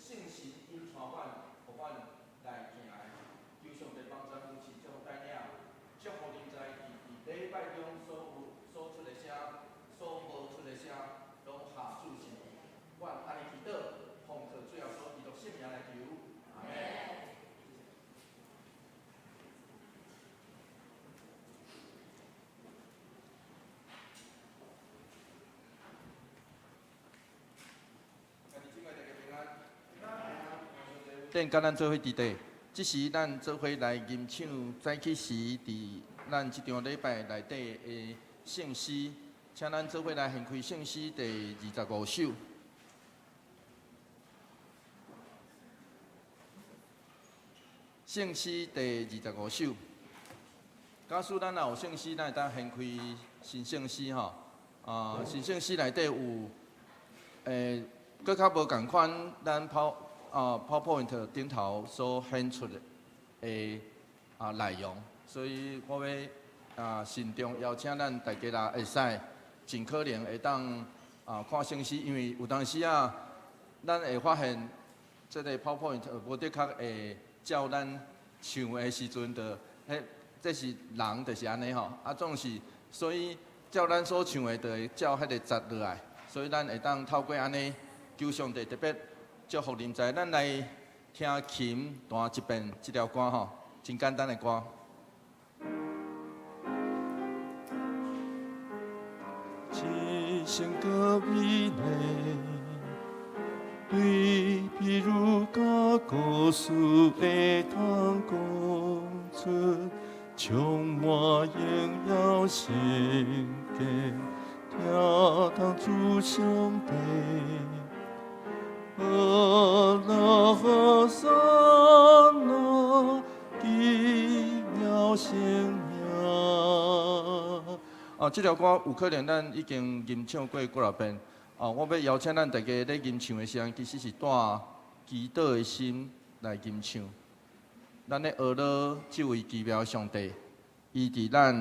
聖神引帶阮，予阮來行的。求上帝幫助扶持，祝福帶領，祝福臨在佇禮拜中所有所出的聲，所無出的聲，攏合主心意。阮按呢祈禱，奉靠主耶穌基督聖名來求，阿門。頂佮咱做伙佇底，這時咱做伙來吟唱早起時佇咱這場禮拜內底的聖詩，請咱做伙來掀開聖詩第25首。聖詩第25首，假使咱若有聖詩，咱會當掀開新聖詩吼。啊，新聖詩內底有，閣較無仝款，咱PowerPoint 頂頭所顯出的內容，所以我欲慎重邀請咱大家啦，會使盡可能會當看聖詩，因為有當時啊，咱會發現這个 PowerPoint 無的確會照咱唱的時陣，就彼這是人就是按呢吼，總是所以照咱所唱的，就會照彼个節落來，所以咱會當透過按呢，求上帝特別祝福臨在，咱來聽琴彈一遍這條歌吼，真簡單的歌。一生閣美麗，對比如家故事會通講出，充滿榮耀聖潔，聽通主上帝。阿羅哈那，奇妙生命。這條歌有可能咱已經吟唱過幾若遍。我欲邀請咱大家咧吟唱的時陣，其實是帶祈禱的心來吟唱。咱咧學了這位奇妙上帝，伊佇咱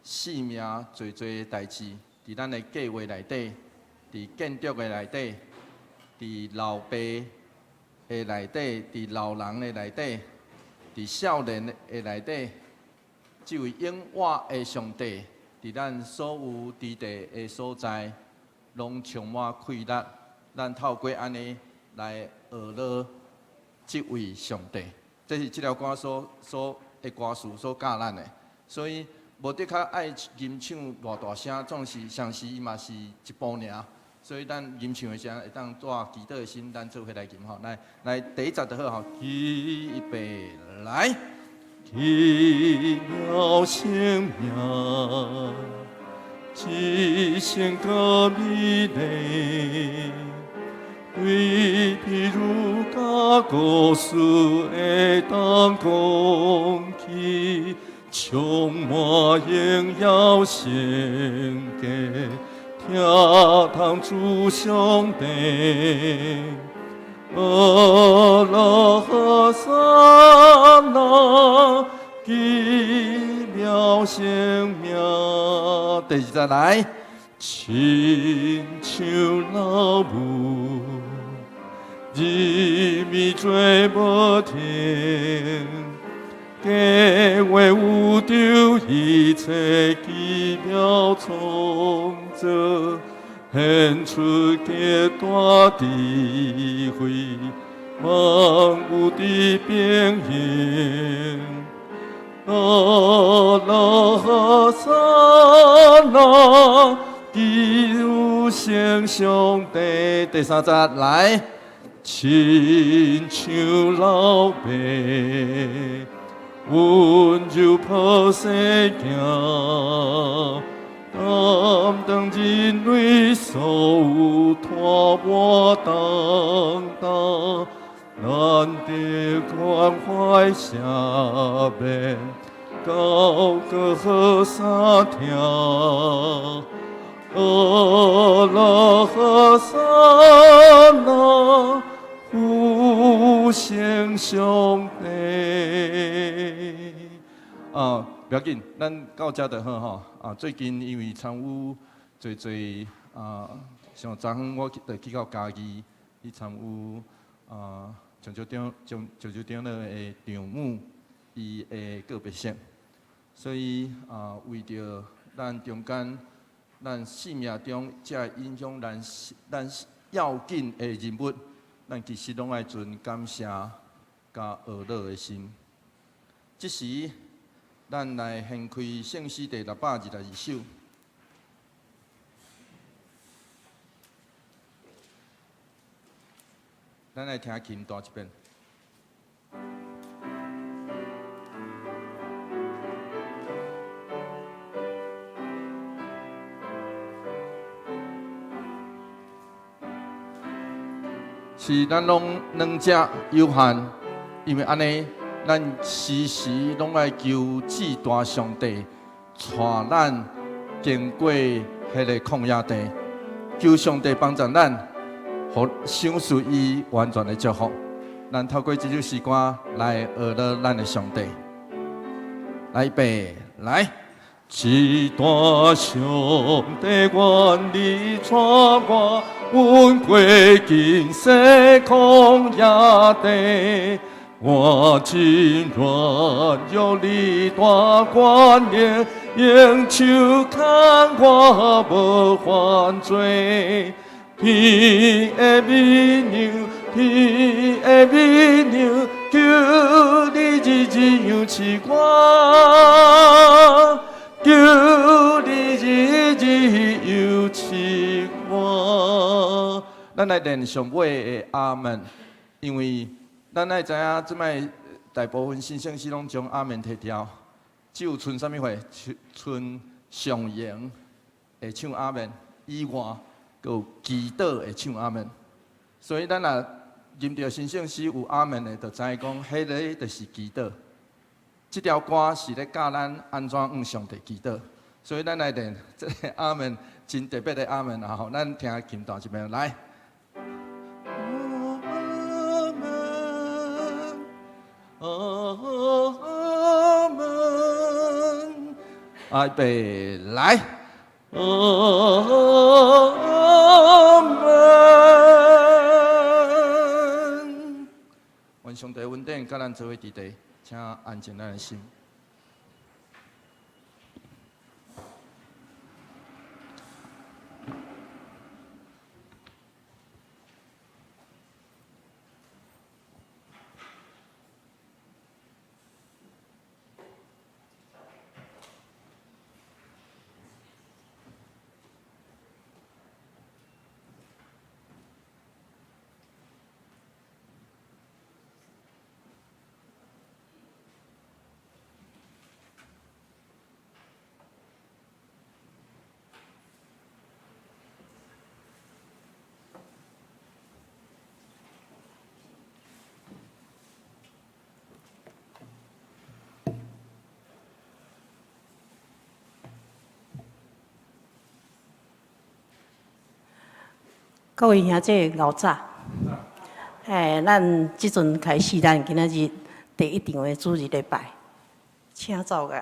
生命濟濟代誌，佇咱的計劃內底，佇建築的內底，佇老爸的內底，佇老人的內底，佇少年的內底，這位永活的上帝，佇咱所有佇地的所在，攏充滿快樂。咱透過按呢來學了這位上帝，這是這條歌所的歌詞所教咱的。所以無的確愛吟唱偌大聲，總是相時伊嘛是一步爾。所以咱吟唱的時陣，會當帶祈禱的心，咱做伙來吟吼。來，來第一節就好吼，預備來。奇妙生命，一生閣美麗，對比如家故事會當講起，充滿榮耀聖潔。聽通主上帝，阿羅哈那，奇妙生命。第二節來，親像老母，日暝做無停，計劃宇宙一切奇妙創造，顯出極大智慧，萬有的平衡。阿羅哈那，求聖上帝。第三節來，親像老爸，溫柔抱細囝，擔當人類所有拖磨重擔，難得關懷赦免，高歌好三聽。阿羅哈那，呼聲上帝。不要緊，咱到遮就好吼。最近因為參與濟濟，像昨昏我去就去到嘉義去參與啊，長洲長老的丈母，伊的告別式。所以啊，為著咱中間，咱生命中這影響咱要緊的人物，咱其實攏愛存感謝佮哀禱的心。這時，咱來掀開聖詩第622首。咱來聽琴彈一遍。是咱攏軟弱有限，因為按呢，咱時時攏愛求至大上帝帶咱經過彼个曠野地，求上帝幫助咱，予賞賜伊完全的祝福。咱透過這首詩歌來學了咱的上帝。來，預備，來。至大上帝，願你帶我，阮過經世曠野地，我真軟弱，你大權能，用手牽我無犯罪。天的美娘，天的美娘，求你日日扶持我，求你日日扶持我。咱來練上尾的阿們，因為咱愛知影，這擺大部分新聖詩攏將阿們提掉，只有賰啥物貨？賰上營會唱阿們以外，閣有祈禱會唱阿們。所以咱若吟著新聖詩有阿們的，就知講，彼个就是祈禱。這條歌是咧教咱按怎向上帝祈禱，所以咱來練這個阿們，真特別的阿們啊！吼，咱聽琴彈一遍來。阿們，阿們，預備來。阿們。願上帝恩典，佮咱做伙佇地，請安靜咱的心。各位兄弟𠢕早，哎，咱這陣開始，咱今仔日第一場的主日禮拜，請走個。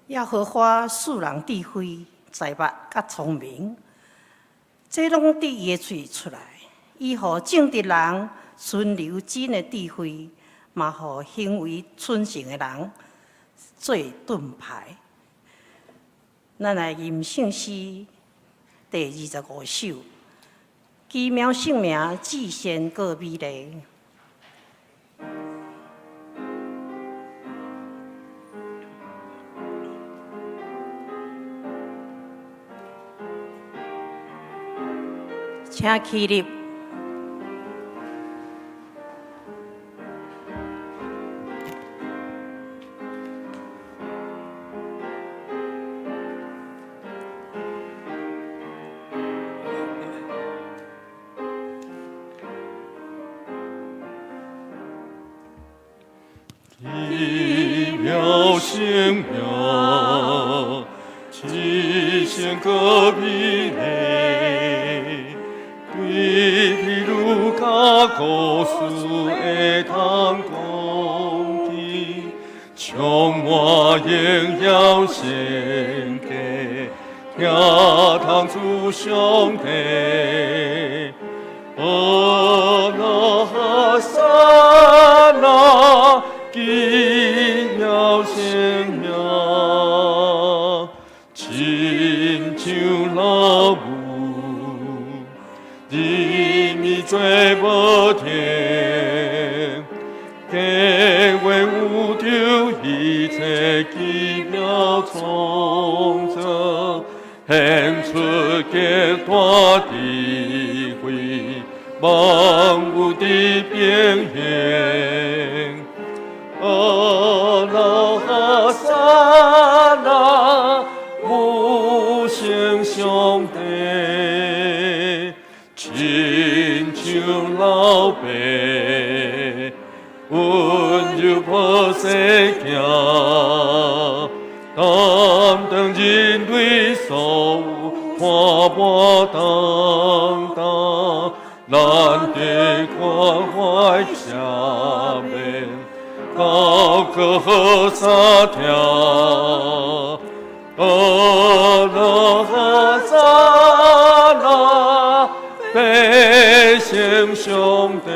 耶和華賜人智慧、財物佮聰明，這攏佇伊的喙出來。伊予正直人存留真的智慧，嘛予行為純正的人做盾牌。咱來吟聖詩第25首，奇妙聖名，至善閣美麗。請起立。奇妙聖名，至聖閣美麗，規比路加故事會通講起，充滿榮耀聖潔，聽通主上帝。阿那哈那，奇妙聖名，親像老母，日暝做無停，計劃宇宙一切奇妙創造，顯出極大智慧，萬物的變形。阿那哈那，無形上帝，親像老爸，溫柔抱細囝，擔當人類所有看伴擔當，咱的關懷赦免，高歌和三聽。阿那哈那，百姓上帝，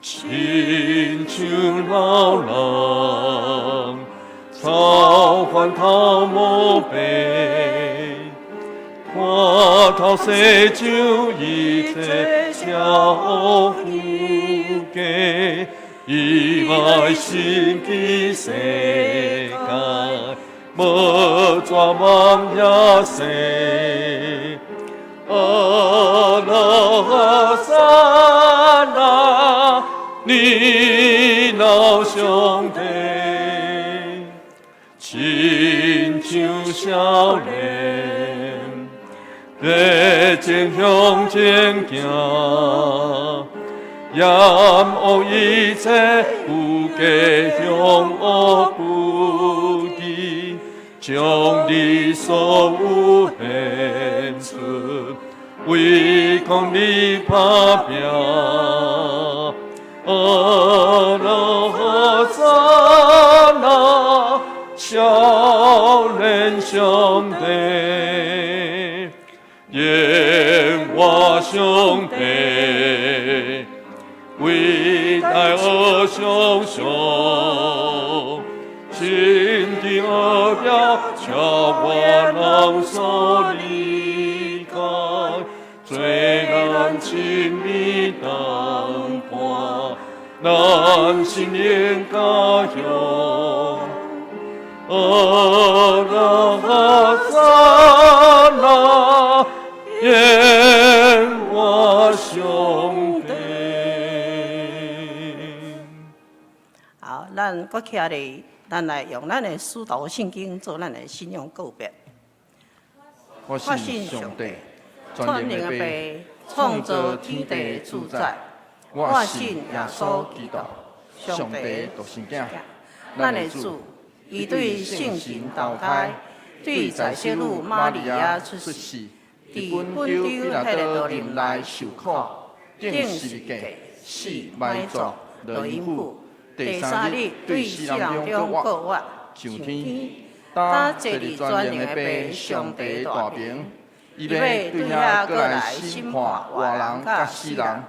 親像老人，操煩頭毛白，看透世上一切巧富貴，伊愛神奇世界，無絕望也死。阿那哈那，年老上帝，親像少年，熱情向前行，厭惡一切虛假向惡不義，將你所有獻出，為公義打拼。阿那哈那，少年上帝，耶和華上帝，偉大而雄壮，心的奧妙，超過人所理解，做咱親密同伴，咱心靈家鄉。阿那哈那，耶和華上帝。好，咱閣徛咧，咱來用咱的使徒信經做咱的信仰告白。我信上帝，全能的父，創造天地主宰。我信耶穌基督，上帝獨生囝，咱的主，伊對聖神投胎，對在聖女瑪利亞出世，佇本丟彼拉多忍耐受苦，釘十字架，死埋葬，落陰府，第三日對死人中復活，上天，擔坐佇全能的父上帝大爿，伊欲對遐閣來審判活人佮死人。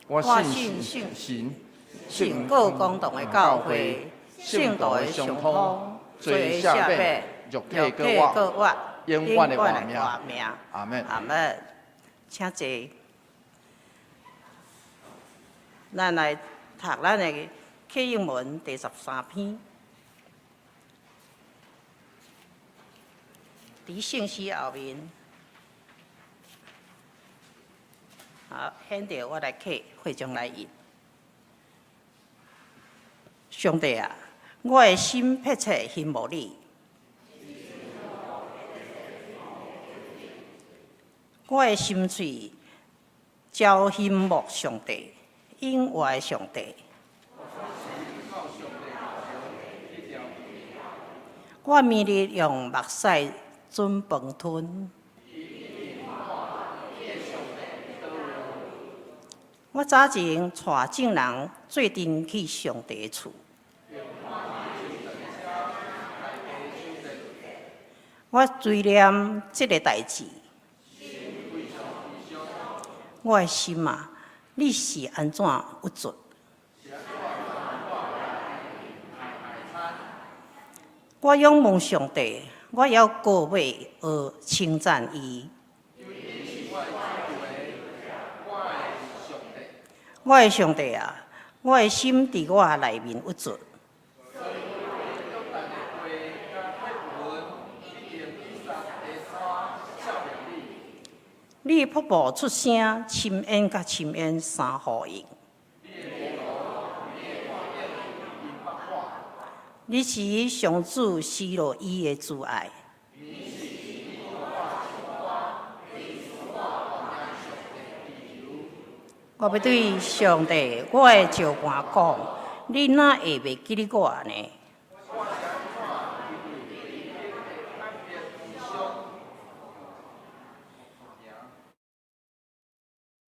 我信神，聖過公同的教會，聖徒的相通，罪赦免，肉體閣活，永遠的活命。阿門。阿門。請坐。咱來讀咱的啟應文第13篇。佇聖詩後面，好，現在我來啟會眾來印。上帝啊，我的心迫切欣慕你，我的心喙焦欣慕上帝，永活的上帝。我暝日用目屎準飯吞。我早前帶眾人做陣去上帝厝。我追念這个代誌。我的心啊，你是按怎鬱卒？我仰望上帝，我猶閣欲學稱讚伊。我的上帝啊，我的心佇我內面鬱卒。你瀑布出聲，深淵佮深淵相呼應。你是上主施落伊的慈愛。我欲對上帝，我的石磐講，你哪會袂記得我呢？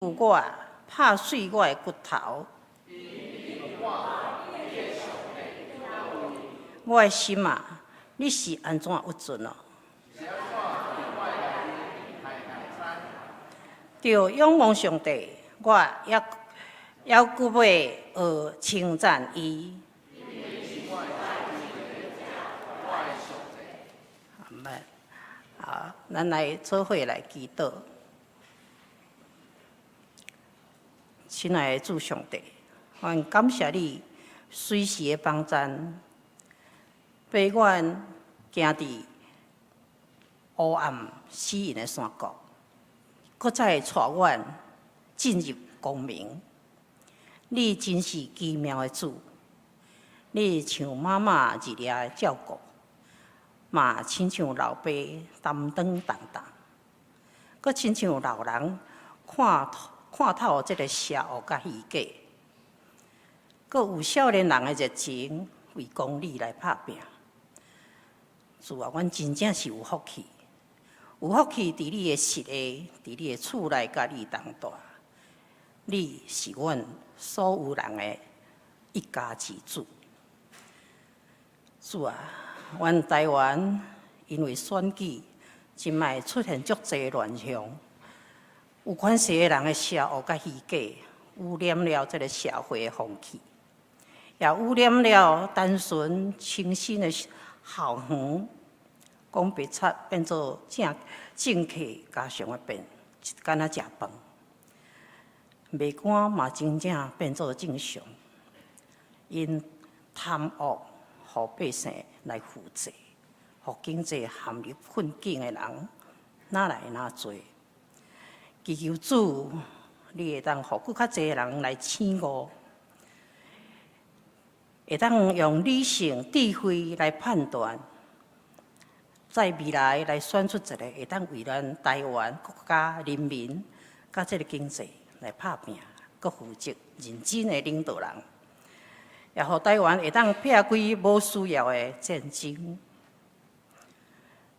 有我拍碎我的骨頭。我的心啊，你是按怎鬱卒哦？著仰望上帝，我猶猶閣欲學稱讚伊。阿們，好，咱來做伙來祈禱。親愛的主上帝，阮感謝你隨時的幫贊，陪阮行佇黑暗死蔭的山谷，閣再帶阮進入光明。你真是奇妙的主，你像媽媽日夜的照顧，嘛親像老爸擔當重擔，閣親像老人看看透這个邪惡佮虛假，閣有少年人的熱情為公理來拍拚。主啊，阮真正是有福氣，有福氣佇你的實的，佇你的厝內佮你同住。你是阮所有人的一家之主。主啊，阮台灣因為選舉，這擺出現足濟亂象，有權勢的人的邪惡佮虛假，污染了這个社會的風氣，也污染了單純清新的校園，講白賊變做正政客家常的變，敢若食飯。賣官嘛真正變做正常，𪜶貪惡，予百姓來負債，予經濟陷入困境的人，哪來哪濟？祈求主，你會當予閣較濟人來醒悟，會當用理性智慧來判斷，在未來來選出一个會當為咱台灣國家人民佮這个經濟來拍拚、閣負責認真的領導人，也予台灣會當撇開無需要的戰爭。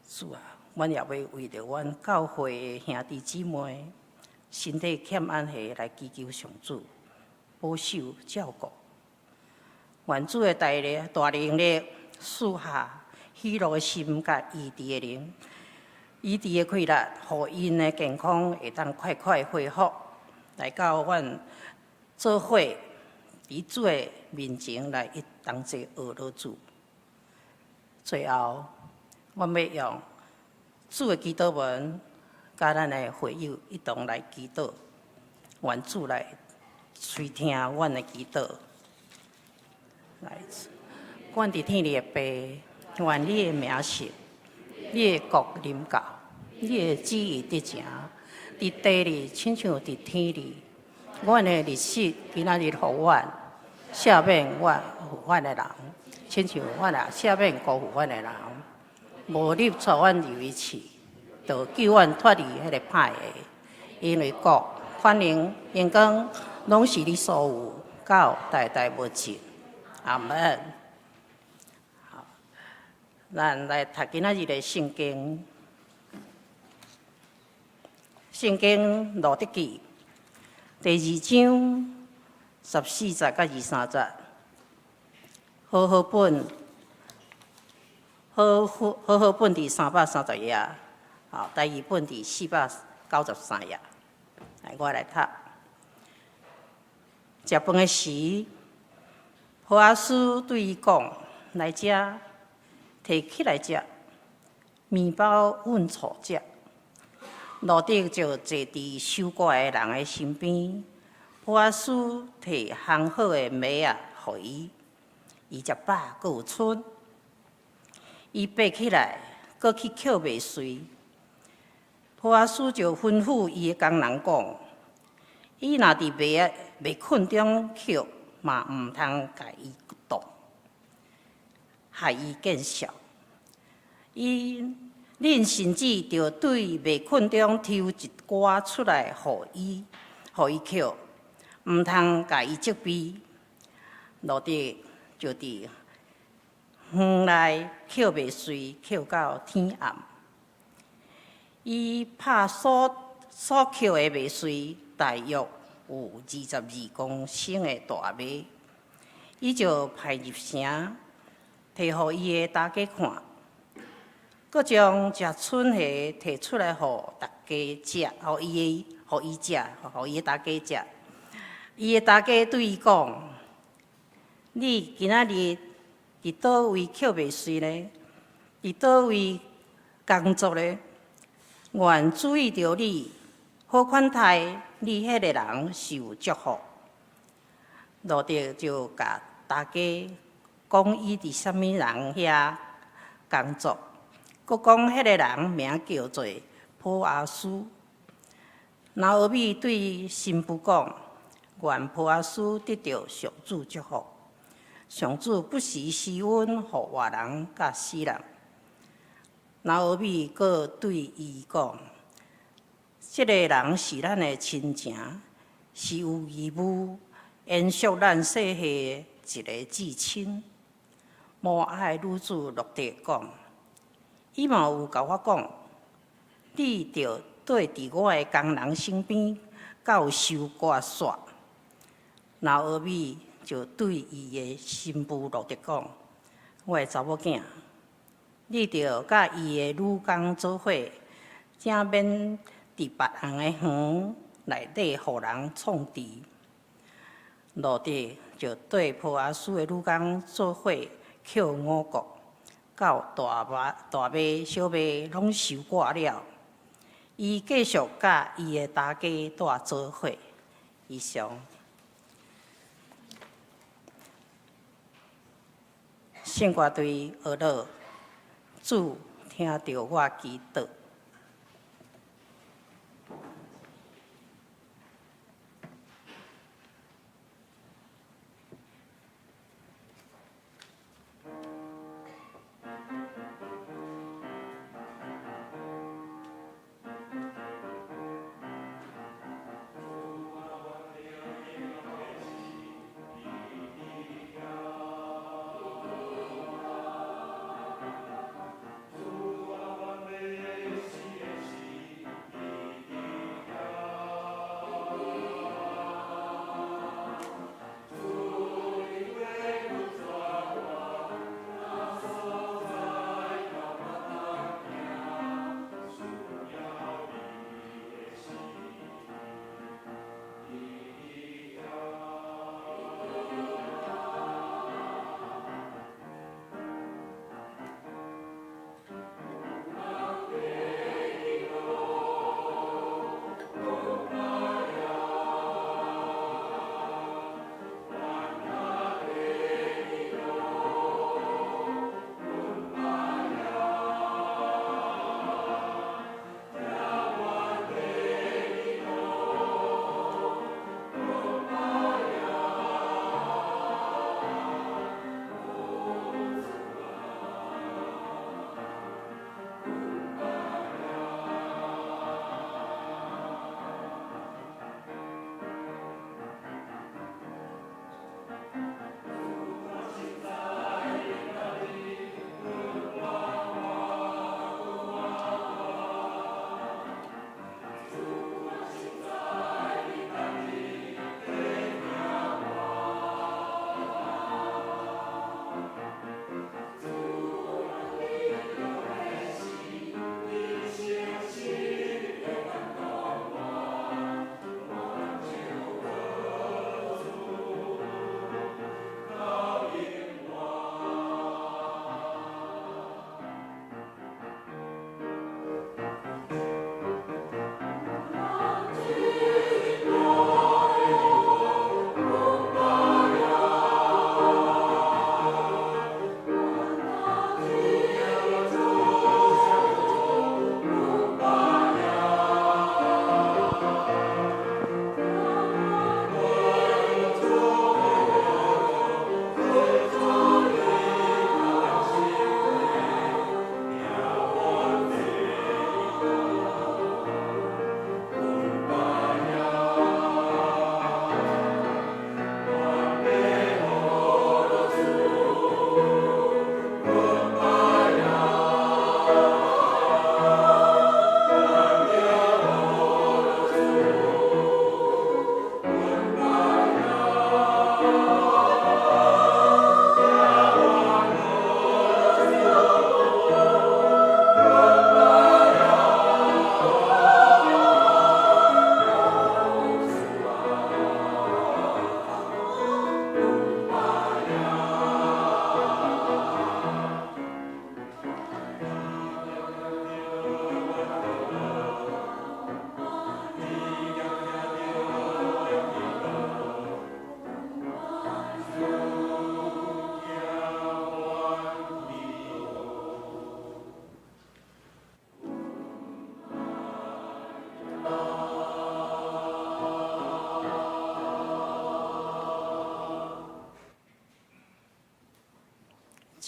主啊，阮也欲為著阮教會的兄弟姊妹身體欠安息來祈求上主保守照顧。願主的大力大能力賜下喜樂的心佮醫治的靈，醫治的氣力，予𪜶的健康會當快快恢復，來到阮做伙佇主的面前來一同齊學落主。最後，阮欲用主的祈禱文，佮咱的會友一同來祈禱，願主來垂聽阮的祈禱。來，阮佇天裡的父，願你的名聖，你的國臨到，你的旨意得成，佇地裡親像佇天裡。阮的日食今仔日予阮，赦免阮負阮的人，親像阮也赦免辜負阮的人。無入帶阮入去試，著救阮脫離彼个歹的。因為國、權能、榮光，攏是你所有，到代代無盡。阿門。好，咱來讀今仔日的聖經。聖經路得記第二章14節佮23節，和合本，和合本佇330頁，好，台語本佇493頁。來，我來讀。食飯的時，波阿斯對伊講：來遮，提起來食，麵包阮厝食。路得就坐佇收割的人的身邊，波阿斯提烘好的麥仔予伊，伊食飽閣有賰。伊爬起來，閣去抾麥穗。波阿斯就吩咐伊的工人講：伊若佇麥墾中抾，嘛毋通共伊擋，害伊見笑。伊恁甚至著對麥墾中抽一寡出來予伊，予伊抾，毋通共伊責備。路得就佇園內抾麥穗，抾到天暗。伊拍所抾的麥穗，大約有22公升的大麥，伊就派入城，提予伊的大家看。閣將食春蝦提出來予大家食，予伊食，予伊的大家食。伊的大家對伊講：你今仔日佇佗位抾麥穗呢？佇佗位工作呢？願主為著你好款待你彼个人受祝福。路得就共大家講伊佇啥物人遐工作，閣講彼个人名叫做波阿斯。拿俄米對新婦講：願波阿斯得著上主祝福。上主不時施恩予活人佮死人。拿俄米閣對伊講：這个人是咱的親情，是有義務延續咱世系的一个至親。摩押的女子路得講：伊嘛有共我講，你著綴佇我的工人身邊到收割煞。拿俄米就對伊的新婦路得講：我的查某囝，你著佮伊的女工做伙，才免佇別人的園內底予人創治。路得就綴波阿斯的女工做伙抾五穀，到大麥、大麥、小麥攏收割了。伊繼續佮伊的大家蹛做伙。以上。聖歌隊學樂，主聽著我祈禱。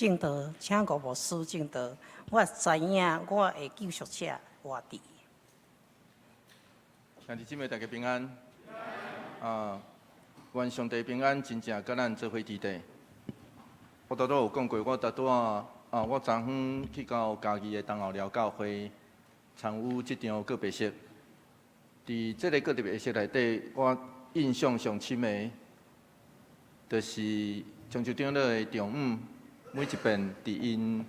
證道，請吳牧師證道，我知影我的救贖者活佇。兄弟姊妹，大家平安。啊，願上帝平安，真正佮咱做伙佇底。我拄拄有講過，我拄拄啊，啊，我昨昏去到嘉義的東後寮教會參與這場告別式。佇這个告別式內底，我印象上深的，就是漳州長老的丈母，每一遍佇𪜶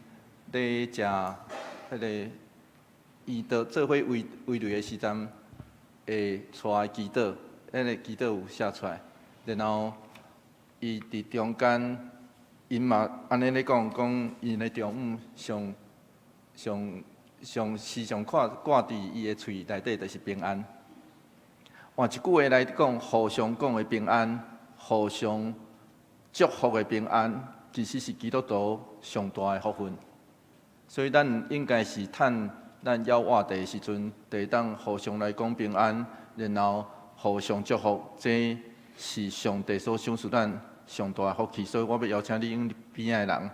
咧食彼个祈禱做伙圍圍爿的時陣，會帶祈禱，彼个祈禱有寫出來，然後伊佇中間，𪜶嘛按呢咧講，講𪜶的丈母上上上時常掛掛佇伊的喙內底，就是平安。換一句話來講，互相講的平安，互相祝福的平安，其實是基督徒上大的福分。所以咱應該是趁咱猶活佇的時陣，會當互相來講平安，然後互相祝福，這是上帝所賞賜咱上大的福氣。所以我欲邀請你邊仔的人、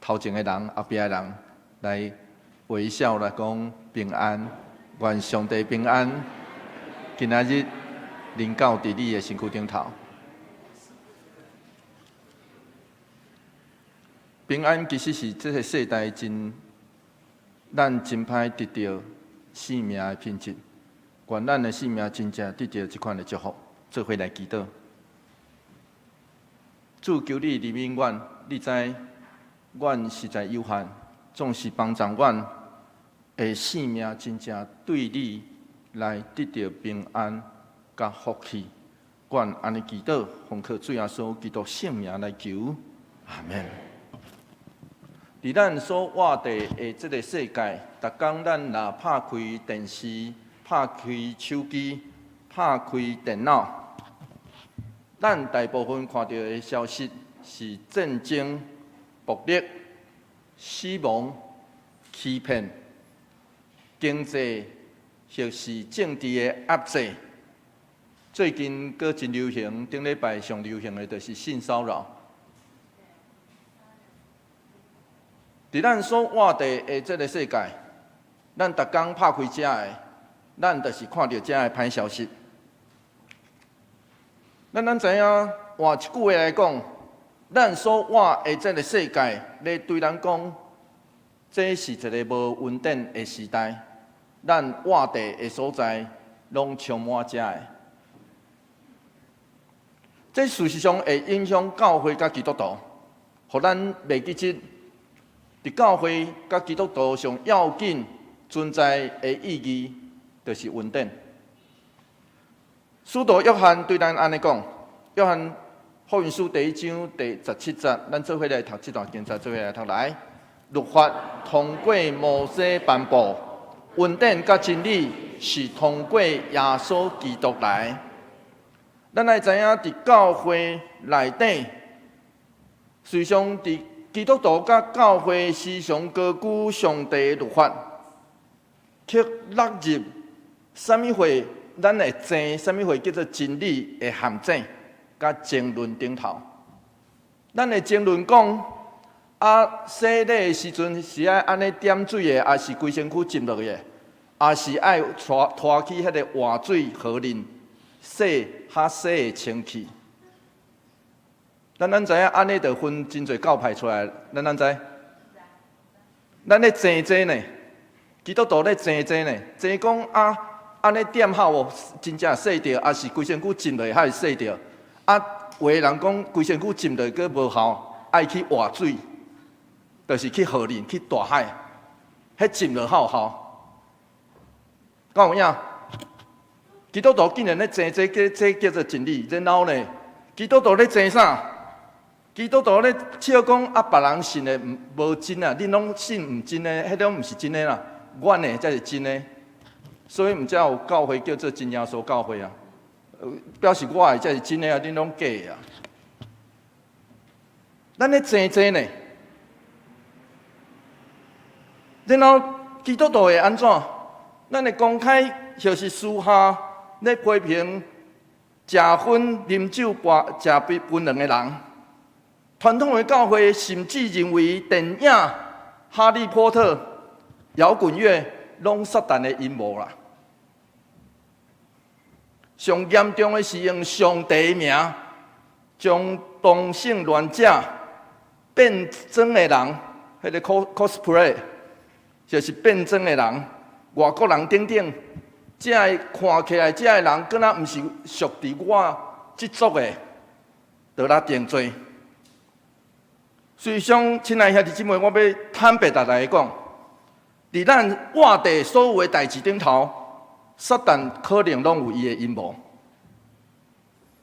頭前的人、後壁的人來微笑來講平安，願上帝平安。今仔日臨到佇你的身軀頂頭，平安其實是這个世代真咱真歹得著生命的品質。願咱的生命真正得著這款的祝福，做伙來祈禱。主，求你憐憫阮，你知阮實在有限，總是幫助阮的生命真正對你來得著平安佮福氣。阮按呢祈禱，奉靠主耶穌基督聖名來求，阿們。佇咱所活佇的這个世界，逐工咱若拍開電視、拍開手機、拍開電腦，咱大部分看著的消息是戰爭、暴力、死亡、欺騙、經濟或是政治的壓制。最近閣真流行，頂禮拜上流行的就是性騷擾。佇咱所活佇的這个世界，咱逐工拍開遮的，咱就是看著遮的歹消息。咱知影，換一句話來講，咱所活的這个世界，咧對咱講，這是一个無恩典的時代。咱活佇的所在，攏充滿遮的。這事實上會影響教會佮基督徒，予咱袂記得，佇教會佮基督徒上要緊存在的意義，就是恩典。使徒約翰對咱按呢講，約翰福音書第一章第17節，咱做伙來讀這段經節，做伙來讀來。律法通過摩西頒布，恩典佮真理是通過耶穌基督來。咱愛知影，佇教會內底，時常佇基督徒佮教會時常高舉上帝的律法，卻落入啥物貨咱會爭，啥物貨叫做真理的陷阱，佮爭論頂頭。咱會爭論講，啊，洗禮的時陣是愛按呢點水的，抑是規身軀浸落去的，抑是愛拖拖去彼个活水河裡洗較洗會清氣。咱知影按呢就分真濟教派出來，咱知？咱咧爭這呢，基督徒咧爭這呢，爭講啊，按呢點好無？真正洗著，抑是規身軀浸落去較會洗著？啊，有的人講規身軀浸落去閣無效，愛去活水，就是去河裡去大海，彼浸落較有效。敢有影？基督徒竟然咧爭這個，這叫做真理，然後呢，基督徒咧爭啥？基督徒咧笑講啊，別人信的毋無真啊，恁攏信毋真的，彼種毋是真的啦，阮的才是真的。所以毋才有教會叫做真耶穌教會啊，表示我的才是真的啊，恁攏假的啊。咱咧爭這呢，然後基督徒會按怎？咱會公開或是私下咧批評食薰、啉酒、跋食檳榔的人。傳統的教會甚至認為電影《哈利波特》、搖滾樂攏撒旦的陰謀啦。上嚴重的是用上帝名，將同性戀者變裝的人，彼個 cosplay 就是變裝的人，外國人等等，這个看起來這个人，敢若毋是屬佇我這族的，就來定罪。所以，像親愛兄弟姊妹，我欲坦白逐來講，佇咱活地所有的代誌頂頭，撒旦可能攏有伊的陰謀。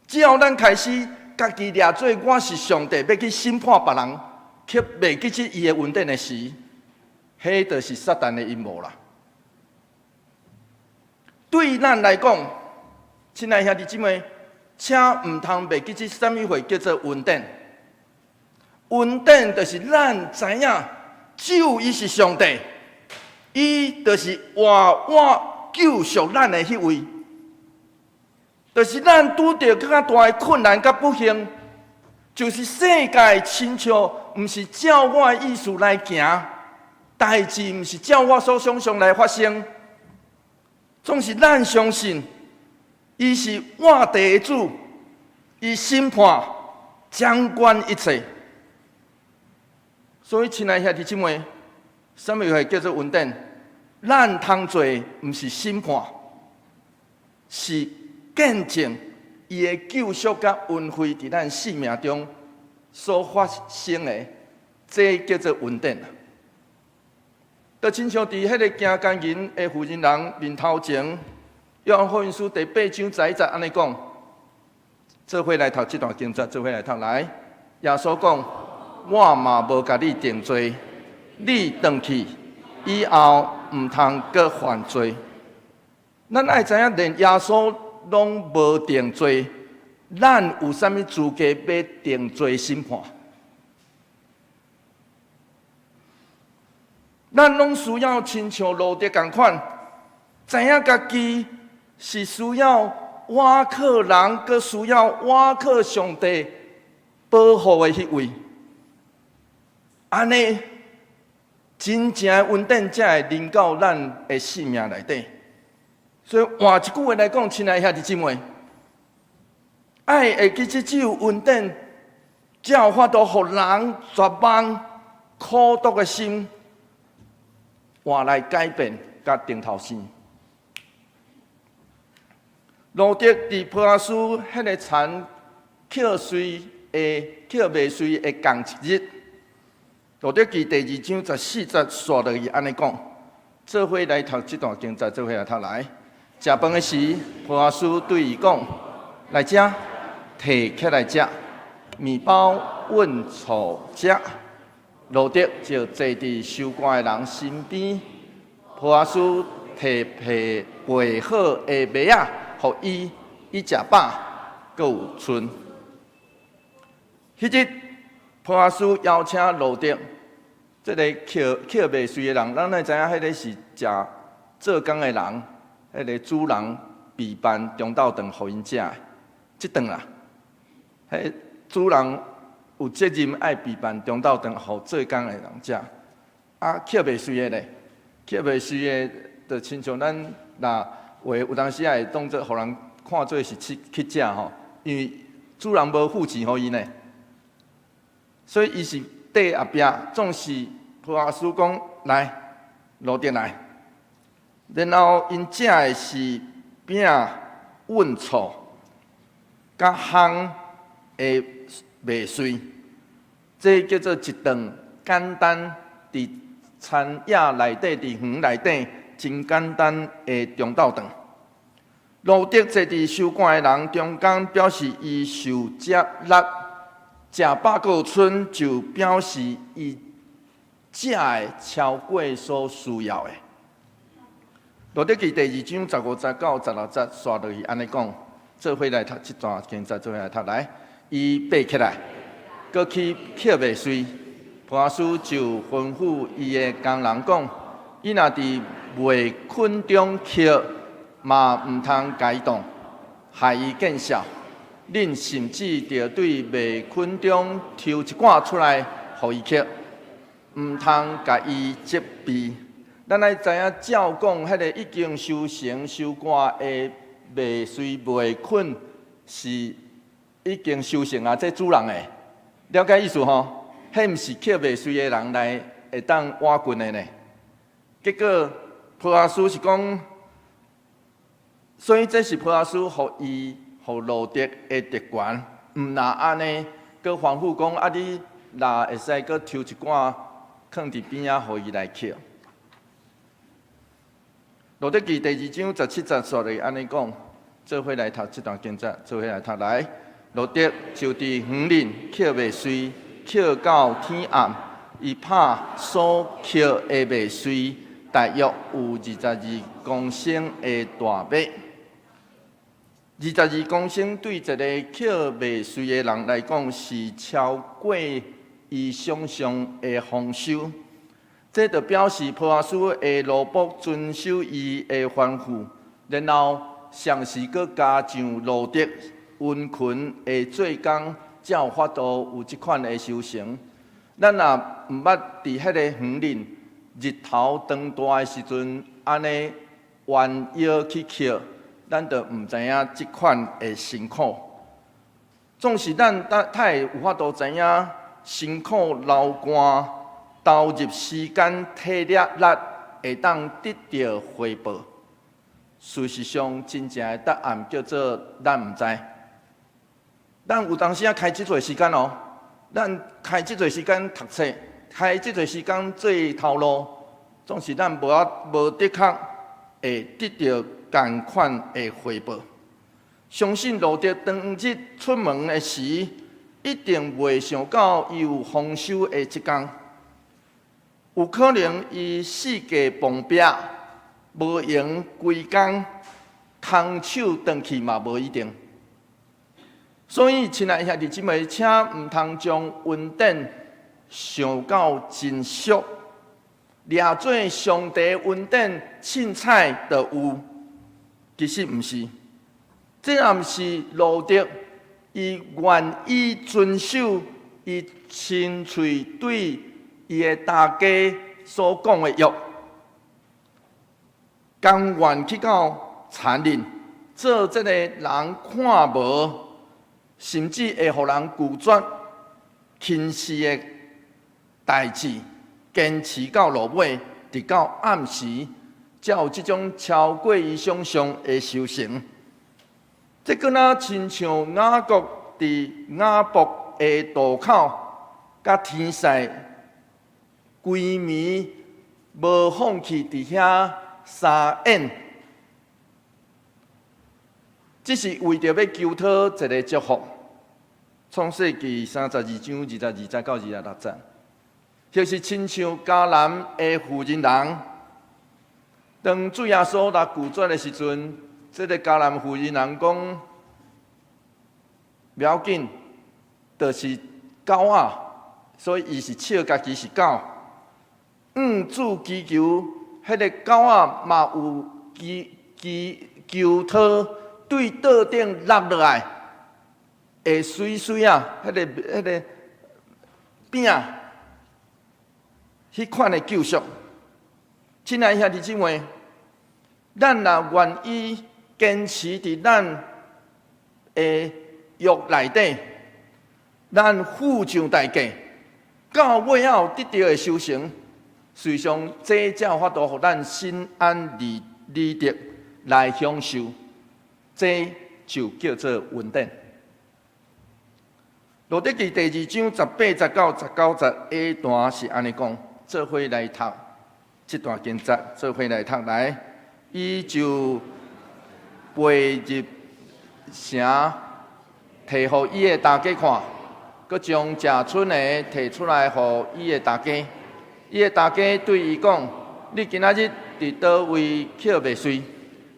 只要咱開始家己掠做我是上帝，欲去審判別人，卻袂記得伊的恩典的時，彼就是撒旦的陰謀啦。對咱來講，親愛兄弟姊妹，請毋通袂記得啥物貨叫做恩典。恩典就是咱知影，只有伊是上帝，伊就是活活救贖咱的彼位。就是咱拄著閣較大的困難佮不幸，就是世界親像毋是照我的意思來行，代誌毋是照我所想象來發生，總是咱相信，伊是活地的主，伊審判掌管一切。所以，親愛兄弟姊妹，啥物貨叫做恩典？咱通做毋是審判，是見證伊的救贖佮恩惠佇咱生命中所發生的，這叫做恩典。就親像佇彼个行姦淫的婦人人面頭前，約翰福音書第八章十一節按呢講，做伙來讀這段經節，做伙來讀來。耶穌講：我嘛無共你定罪，你轉去以後毋通閣犯罪。咱愛知影，連耶穌攏無定罪，咱有啥物資格欲定罪審判？咱攏需要親像路得仝款，知影家己是需要倚靠人，閣需要倚靠上帝保護的彼位。按呢，真正的恩典才會臨到咱的生命內底。所以換一句話來講，親愛兄弟姊妹，愛會記得只有恩典，才有法度予人絕望、苦毒的心，換來改變佮重頭生。路得佇波阿斯彼个田抾穗的抾麥穗的仝一日，路得記第二章十四節紲落去按呢講，做伙來讀這段經節，做伙來讀來。食飯的時，波阿斯對伊講：來遮，提起來食，麵包混醋食。路得就坐佇收割的人身邊，波阿斯提皮掰好的麥仔，予伊，伊食飽，閣有賰。彼日，波阿斯邀請路得，這个抾抾麥穗的人，咱會知影，彼个是食做工的人，彼个主人備辦中晝頓予𪜶食的，這頓啦，彼主人有責任愛備辦中晝頓予做工的人食。啊，抾麥穗的咧，抾麥穗的，就親像咱若話有當時仔會當做予人看做是去去食吼，因為主人無付錢予伊呢，所以伊是綴後壁，總是波阿斯講來，路得來，然後𪜶食的是餅混醋，佮烘的麥穗，這叫做一頓簡單佇田野內底、佇園內底真簡單的中晝頓。路得坐佇收割的人中間，表示伊受接納；食飽閣有賰，就表示伊食的超過所需要的。路得記第二章十五節到十六節，紲落去按呢講，做伙來讀這段經節，做伙來讀來。伊爬起來，閣去抾麥穗。波阿斯就吩咐伊的工人講：伊若佇麥捆中抾，嘛毋通共伊動，害伊見笑。恁甚至著對麥捆中抽一掛出來，予伊抾，毋通共伊責備。咱愛知影，照講，彼个已經收成收割的麥穗麥捆是已經收成啊，這主人的，了解意思吼？彼毋是抾麥穗的人來會當倚近的呢。結果波阿斯是講，所以這是波阿斯予伊予路得的特權，毋若按呢，閣吩咐講啊，你若會使閣抽一寡囥佇邊仔，予伊來抾。路得記第二章十七節煞來按呢講，做伙來讀這段經節，做伙來讀來。路得就佇園裡抾麥穗，抾到天暗，伊拍所抾的麥穗，大約有22公升的大麥。二十二公升對一個抾麥穗的人來講，是超過伊想象的豐收。這就表示波阿斯的奴僕遵守伊的吩咐，然後同時閣加上路得殷勤的做工，才有法度有這款的收成。咱若毋捌佇彼個園裡日頭當大的時陣，按呢彎腰去抾，咱就毋知影這款的辛苦。總是咱才會有法度知影辛苦流汗，投入時間體力力，會當得著回報。事實上，真正的答案叫做咱毋知。咱有當時仔開這濟時間哦，咱開這濟時間讀冊，開這濟時間做頭路，總是咱無啊無的確會得著仝款的回報。相信路得當日出門的時，一定袂想到伊有豐收的這工。有可能伊四界碰壁，無閒規工，空手轉去嘛無一定。所以，親愛兄弟姊妹，請毋通將恩典想到真俗，掠做上帝恩典凊彩就有，其實毋是。這也毋是路得伊願意遵守伊親喙對伊的大家所講的約，甘願去到田裡做這个人看無，甚至會予人拒絕、輕視的代誌，堅持到落尾，直到暗時，才有這種超過伊想象的收成。這敢若親像雅各佇雅博的渡口，佮天使規暝無放棄佇遐相演，只是為著欲求討一个祝福。創世記32章22節到26節，或是親像迦南的婦人人，當主耶穌來拒絕的時陣，這个迦南婦人人講：無要緊，就是狗仔，所以伊是笑家己是狗。向主祈求，彼个狗仔嘛有祈祈求討對桌頂落落來，的碎碎仔，彼个餅，彼款的救贖。親愛兄弟姊妹，咱若願意堅持佇咱的約內底，咱付上代價，到尾仔得著的收成，事實上，這才有法度予咱心安理理得來享受，這就叫做恩典。路得記第二章18節到19節下段是按呢講，做伙來讀這段經節，做伙來讀來，伊就背入城，提予伊的大家看，閣將食賰的提出來予伊的大家。伊的大家對伊講：你今仔日佇佗位抾麥穗？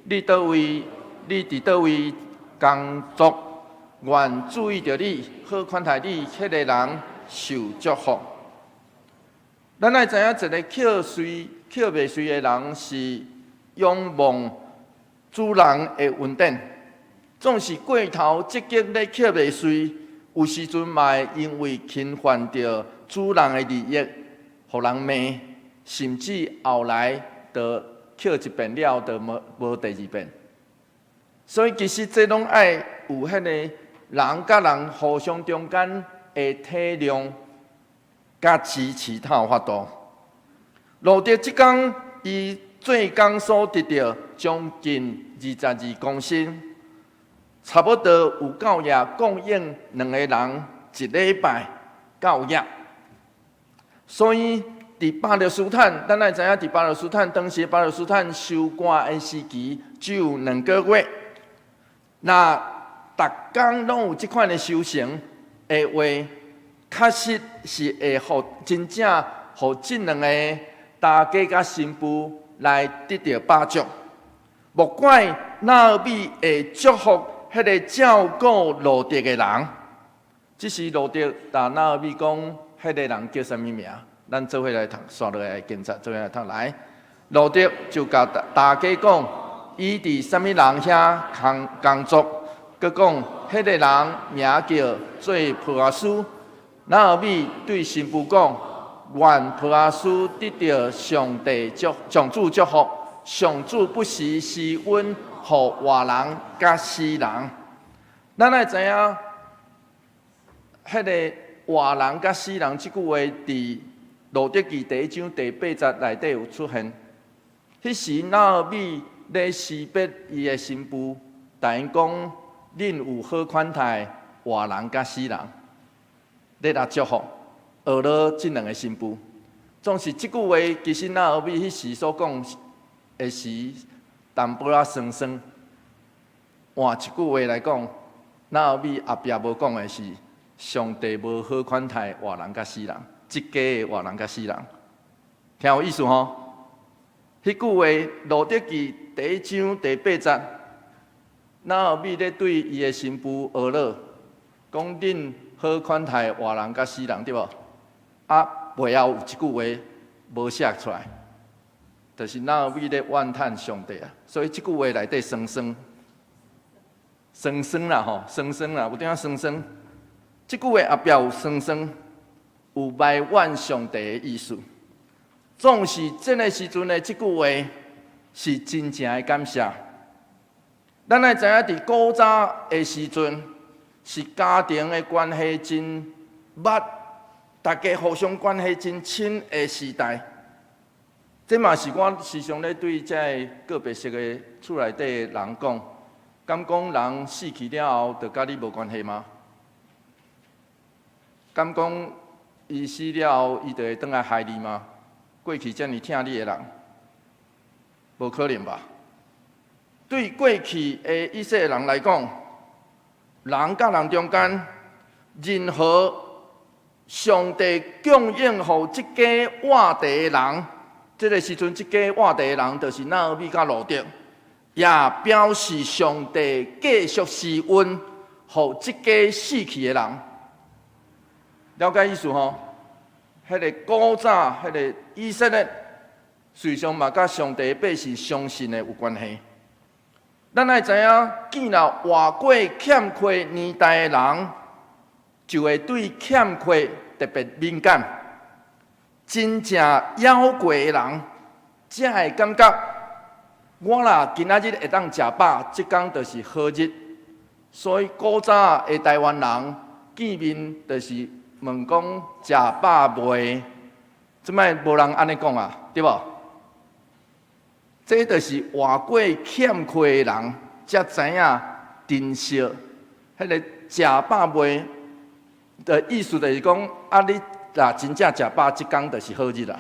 你佗位？你佇佗位工作？願注意著你，好款待你，彼个人受祝福。咱愛知影，一个抾穗、抾麥穗的人是仰望主人的恩典。總是過頭積極咧乞袂隨，有時陣嘛會因為侵犯著主人的利益，予人罵，甚至後來就乞一遍了，就無無第二遍。所以其實這攏愛有彼个人佮人互相中間的體諒佮支持，才有法度。路得這工伊做工所得著將近22公升，差不多有夠額供應兩个人一禮拜夠額。所以佇巴勒斯坦，咱愛知影佇巴勒斯坦當時巴勒斯坦收割的時期只有2個月。若逐工攏有這款的收成的話，確實是會予真正予這兩个大家佮新婦來得著飽足。莫怪拿俄米會祝福彼个照顧路得的人。這時路得共拿俄米講，彼个人叫啥物名？咱做伙來讀，紲落來經節，做伙來讀來。路得就共大家講，伊佇啥物人遐工工作，閣講彼个人名叫做波阿斯。拿俄米對新婦講：願波阿斯得著上帝祝上主祝福，上主不時施恩予活人佮死人。咱愛知影，彼个活人佮死人這句話，佇路得記第一章第八節內底有出現。彼時拿俄米咧辭別伊的新婦，共𪜶講：恁有好款待活人佮死人，咧來祝福呵咾這兩个新婦。總是這句話，其實拿俄米彼時所講的是淡薄仔酸酸。換一句話來講，拿俄米後壁無講的是，上帝無好款待活人佮死人，這家的活人佮死人，聽有意思吼？彼句話，路得記第一章第八節，拿俄米咧對伊的新婦呵咾，講恁好款待活人佮死人，對無？啊，背後有一句話無寫出來，就是拿俄米咧怨嘆上帝啊，所以這句話內底酸酸酸酸啦吼，酸酸啦，有點仔酸酸。這句話後壁有酸酸，有埋怨上帝的意思。總是這个時陣的這句話是真正的感謝。咱愛知影，佇古早的時陣，是家庭的關係真密，大家互相關係真親的時代。這嘛是我時常咧對這个個別式的厝內底的人講，敢講人死去了後，就佮你無關係嗎？敢講伊死了後，伊就會轉來害你嗎？過去遮爾疼你的人，無可能吧？對過去的以色列人來講，人佮人中間，任何上帝供應予這家活地的人，這个時陣這家活地的人，就是拿俄米佮路得，也表示上帝繼續施恩予這家死去的人。了解意思吼？彼个古早，彼个以色列，事實上嘛，佮上帝百姓相信的有關係。咱愛知影，見了活過欠缺年代的人，就會對欠缺特別敏感。真正枵過的人，才會感覺，我若今仔日會當食飽，這工就是好日。所以古早的台灣人見面就是問講食飽未？這擺無人按呢講啊，對無？這就是活過欠缺的人才知影珍惜。彼个食飽未的意思就是講，啊，你若真正食飽，這工就是好日啊。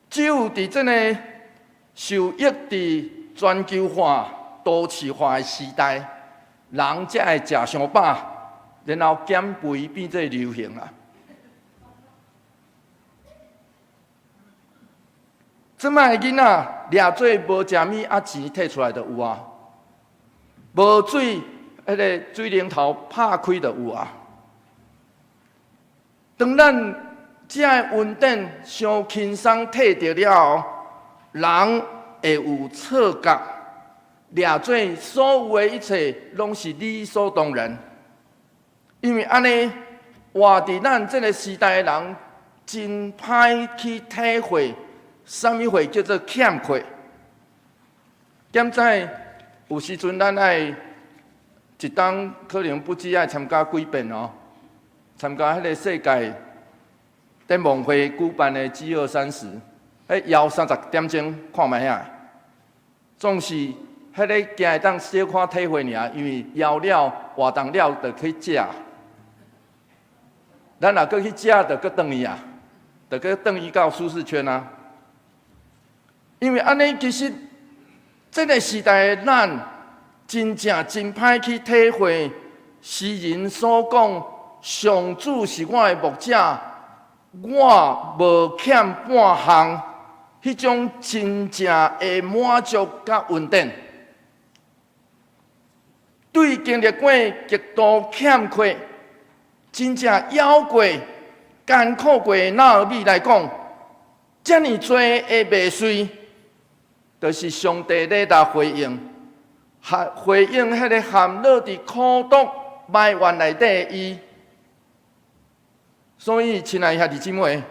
只有佇這个受抑佇全球化、都市化的時代，人才會食傷飽，然後減肥變做流行啊。這擺的囡仔掠做無食物啊，錢提出來就有啊；無水，彼个水龍頭拍開就有啊。當咱這个恩典傷輕鬆提著了後，人會有錯覺，掠做所有的一切攏是理所當然。因為按呢，活佇咱這个時代的人，真歹去體會啥物貨叫做欠缺。敢知有時陣咱愛一冬可能不止愛參加幾遍哦，參加彼个世界展望會舉辦的 G20，彼搖30點鐘看覓遐，總是彼个驚會當小可體會爾，因為搖了活動了就去食。咱若閣去食，就閣轉去啊，就閣轉去到舒適圈啊。因為按呢，其實這个時代的咱，真正真歹去體會詩人所講，上主是我的牧者，我無欠半項，彼種真正的滿足佮恩典。對經歷過極度欠缺，真正枵過、艱苦過的拿俄米來講，遮爾濟的麥穗，就是上帝咧來回應，回應彼个陷落佇苦毒埋怨內底的伊。所以，親愛兄弟姊妹，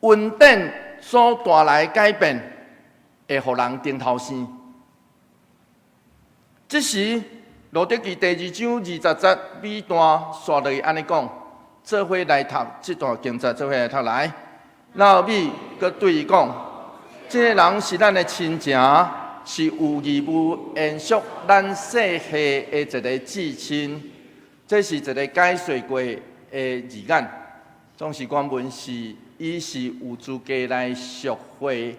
恩典所帶來改變，會予人頂頭生。這時，路得記第二章20節尾段煞落去按呢講，做伙來讀這段經節，做伙來讀來。拿俄米閣對伊講：這个人是咱的親情，是有義務延續咱世系的一个至親。這是一个解釋過的字眼，總是原文是伊是有資格來贖回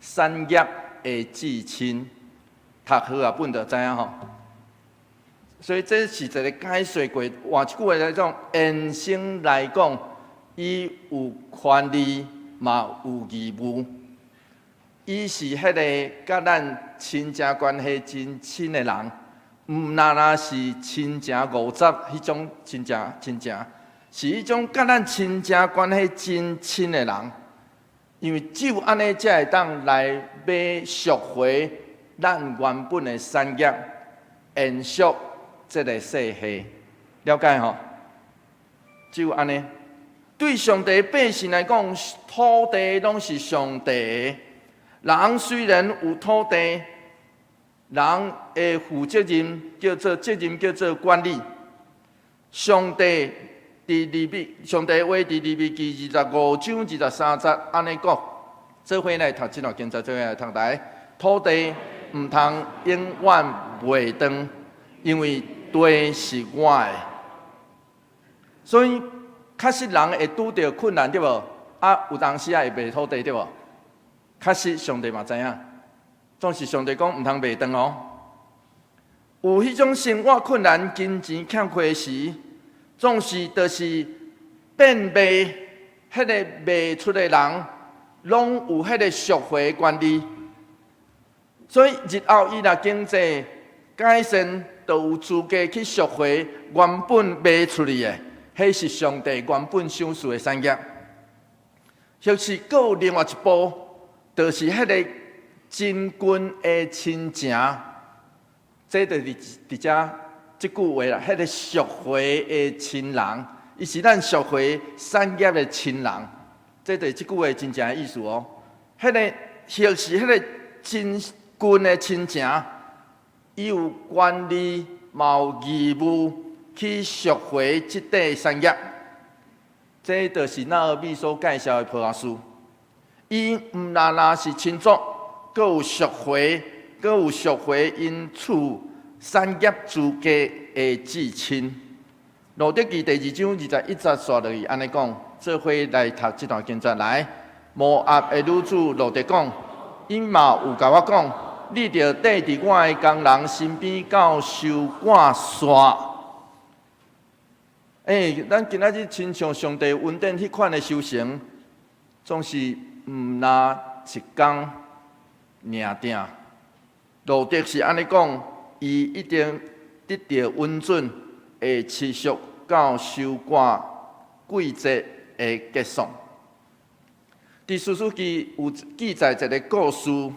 產業的至親。讀和合本就知影吼。所以這是一个解釋過，換一句話來講，延伸來講，伊有權利嘛有義務。伊是彼个佮咱親情關係真親的人，毋但若是親情五十彼種親情親情，是彼種佮咱親情關係真親的人。因為只有按呢，才會當來買贖回咱原本的產業，延續這个世系，了解吼？只有按呢，對上帝百姓來講，土地攏是上帝的。人雖然有土地，人的負責任叫做責任叫做管理。上帝佇利未，上帝話佇利未記25章23節按呢講，做伙來讀這段經節，做伙來讀來。土地毋通永遠賣斷，因為地是我的。所以確實人會拄著困難對無？啊，有當時仔會賣土地對無？確實上帝嘛知影，總是上帝講毋通賣斷哦。有彼種生活困難、金錢欠缺時，總是就是變賣，彼个賣出的人，攏有彼个贖回權利。所以日後伊若經濟改善，就有資格去贖回原本賣出去的，彼是上帝原本賞賜的產業。或是閣有另外一步，就是彼个親近的親情，這就是佇遮這句話啦。彼个贖回的親人，伊是咱贖回產業的親人，這就是這句話真正的意思哦。彼个或是彼个親近的親情，伊有權利嘛有義務去贖回這塊產業。這就是拿俄米所介紹的波阿斯。伊毋但若是親族，閣有贖回，閣有贖回𪜶厝產業資格的至親。路得記第二章21節煞落去按呢講，做伙來讀這段經節來。摩押的女子路得講，伊嘛有共我講，你著綴佇我的工人身邊到收割煞。欸，咱今仔日親像上帝恩典彼款的收成，總是毋若一工爾定。路得是按呢講，伊一定得著允准，會持續到收割季節的結束。佇士師記有記載一个故事，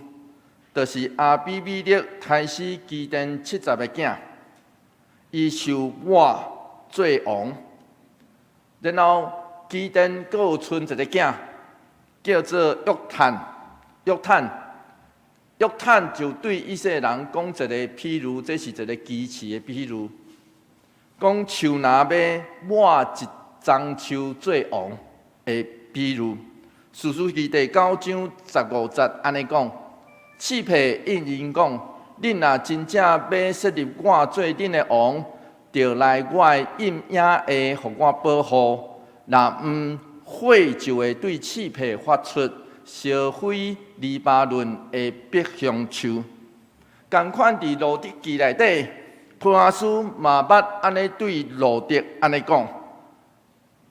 就是亞比米勒刣死基甸70个囝，伊受抹做王。然後基甸閣有賰一个囝，叫做約坦。約坦，約坦就對以色列人講一个譬喻，這是一个奇趣的比喻，講樹若欲抹一欉樹做王的比喻。士師記第9章15節按呢講，刺帕應𪜶講：恁若真正欲設立我做恁的王，就來我的蔭影下，予我保護。若毋，火就會對刺帕發出，燒毀黎巴嫩的碧香樹。仝款佇路得記內底，波阿斯嘛捌按呢對路得按呢講：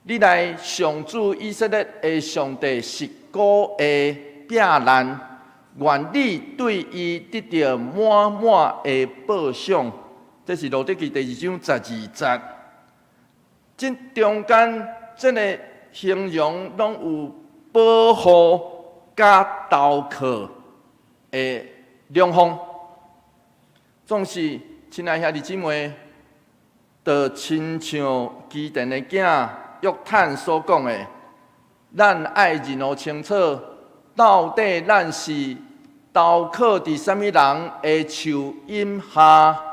你來上主以色列的上帝實古的摒難，願你對伊得著滿滿的報賞。這是路得記第2章12節。這中間這个形容攏有保護佮投靠的兩方。總是親愛兄弟姊妹，就親像基甸的囝約坦所講的，咱愛認予清楚，到底咱是投靠佇啥物人的樹蔭下？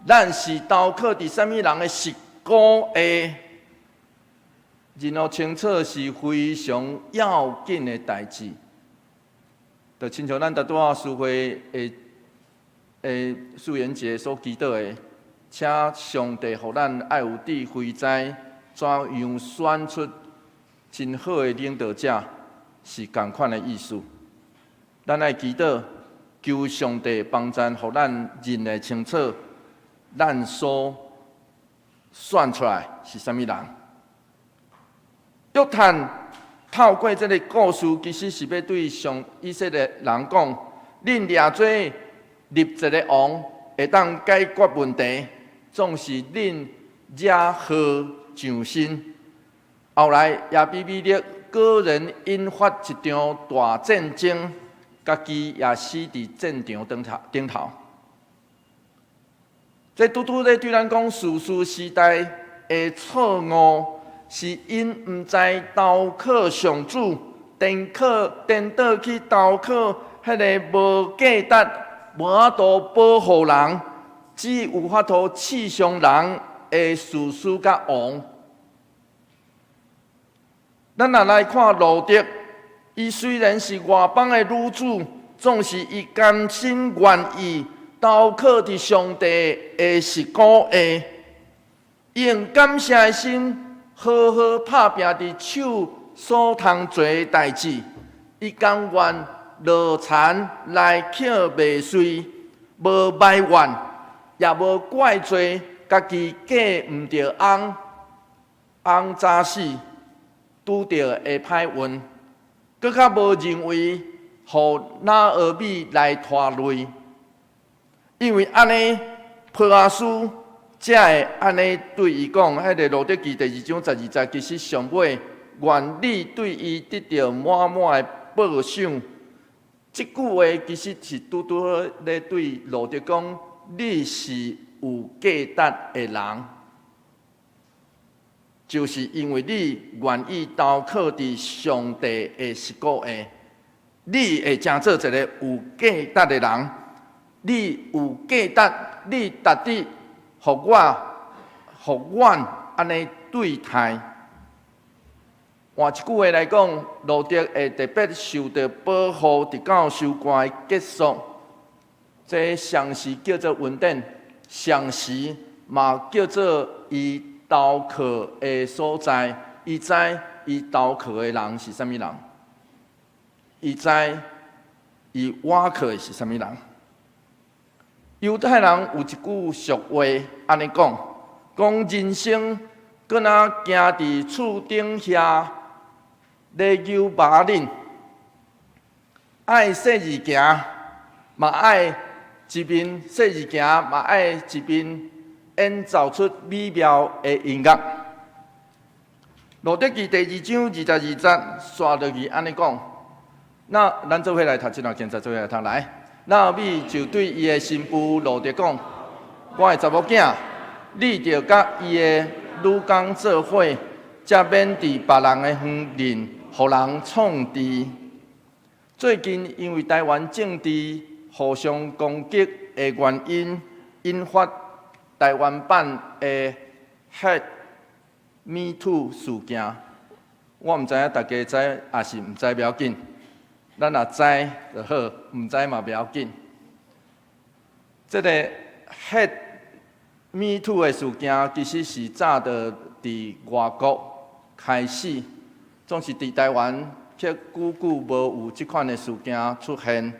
咱是投靠佇啥物人的實骨下？認予清楚是非常要緊的代誌。就親像咱拄仔司會的素妍姐所祈禱的，請上帝予咱愛有智慧，知怎樣選出真好的領導者，是仝款的意思。咱愛祈禱，求上帝幫贊，予咱認會清楚，咱所選出來是啥物人。約坦透過這个故事，其實是欲對上以色列人講：恁掠做立一个王，會當解決問題，總是恁惹禍上身。後來亞比米勒果然引發一場大戰爭，家己也死佇戰場頂頭頂頭。這拄拄咧對咱講，士師時代的錯誤，是𪜶毋知投靠上主，顛靠顛倒去投靠彼个無價值、無法度保護人，只有法度刺傷人的士師佮王。咱若來看路得，伊雖然是外邦的女子，總是伊甘心願意投靠佇上帝的實骨下，用感謝的心，好好拍拚佇手所通做的代誌。伊甘願落田來抾麥穗，無埋怨，也無怪罪家己嫁毋著翁，翁早死，拄著的歹運，閣較無認為予拿俄米來拖累，因為按呢，波阿斯才會按呢對伊講，彼个路得記第2章12節，其實上尾願你對伊得著滿滿的報賞。這句話其實是拄拄好咧對路得講，你是有價值的人，就是因為你願意投靠佇上帝的實骨下，你會成做一个有價值的人。你有價值，你值得予我、予阮按呢對待。換一句話來講，路得會特別受著保護，直到收割的結束。這常時叫做恩典，常時嘛叫做伊投靠的所在。伊知伊投靠的人是啥物人，伊知伊倚靠的是啥物人。猶太人有一句俗話按呢講，講人生敢若行佇厝頂遐咧搝麻鏈，愛細膩行，嘛愛一面細膩行，嘛愛一面演奏出美妙的音樂。路得記第2章22節，紲落去按呢講，那咱做伙來讀這段經節，做伙來讀來。拿俄米就對伊的新婦路得講：我的查某囝，你著佮伊的女工做伙，才免佇別人的園林，予人創治。最近因為台灣政治互相攻擊的原因，引發台灣版的 #MeToo 事件。我毋知影大家知抑是毋知袂要緊，咱若知就好，毋知嘛袂要緊。這个 #MeToo 的事件，其實是早就佇外國開始，總是佇台灣卻久久無有這款的事件出現。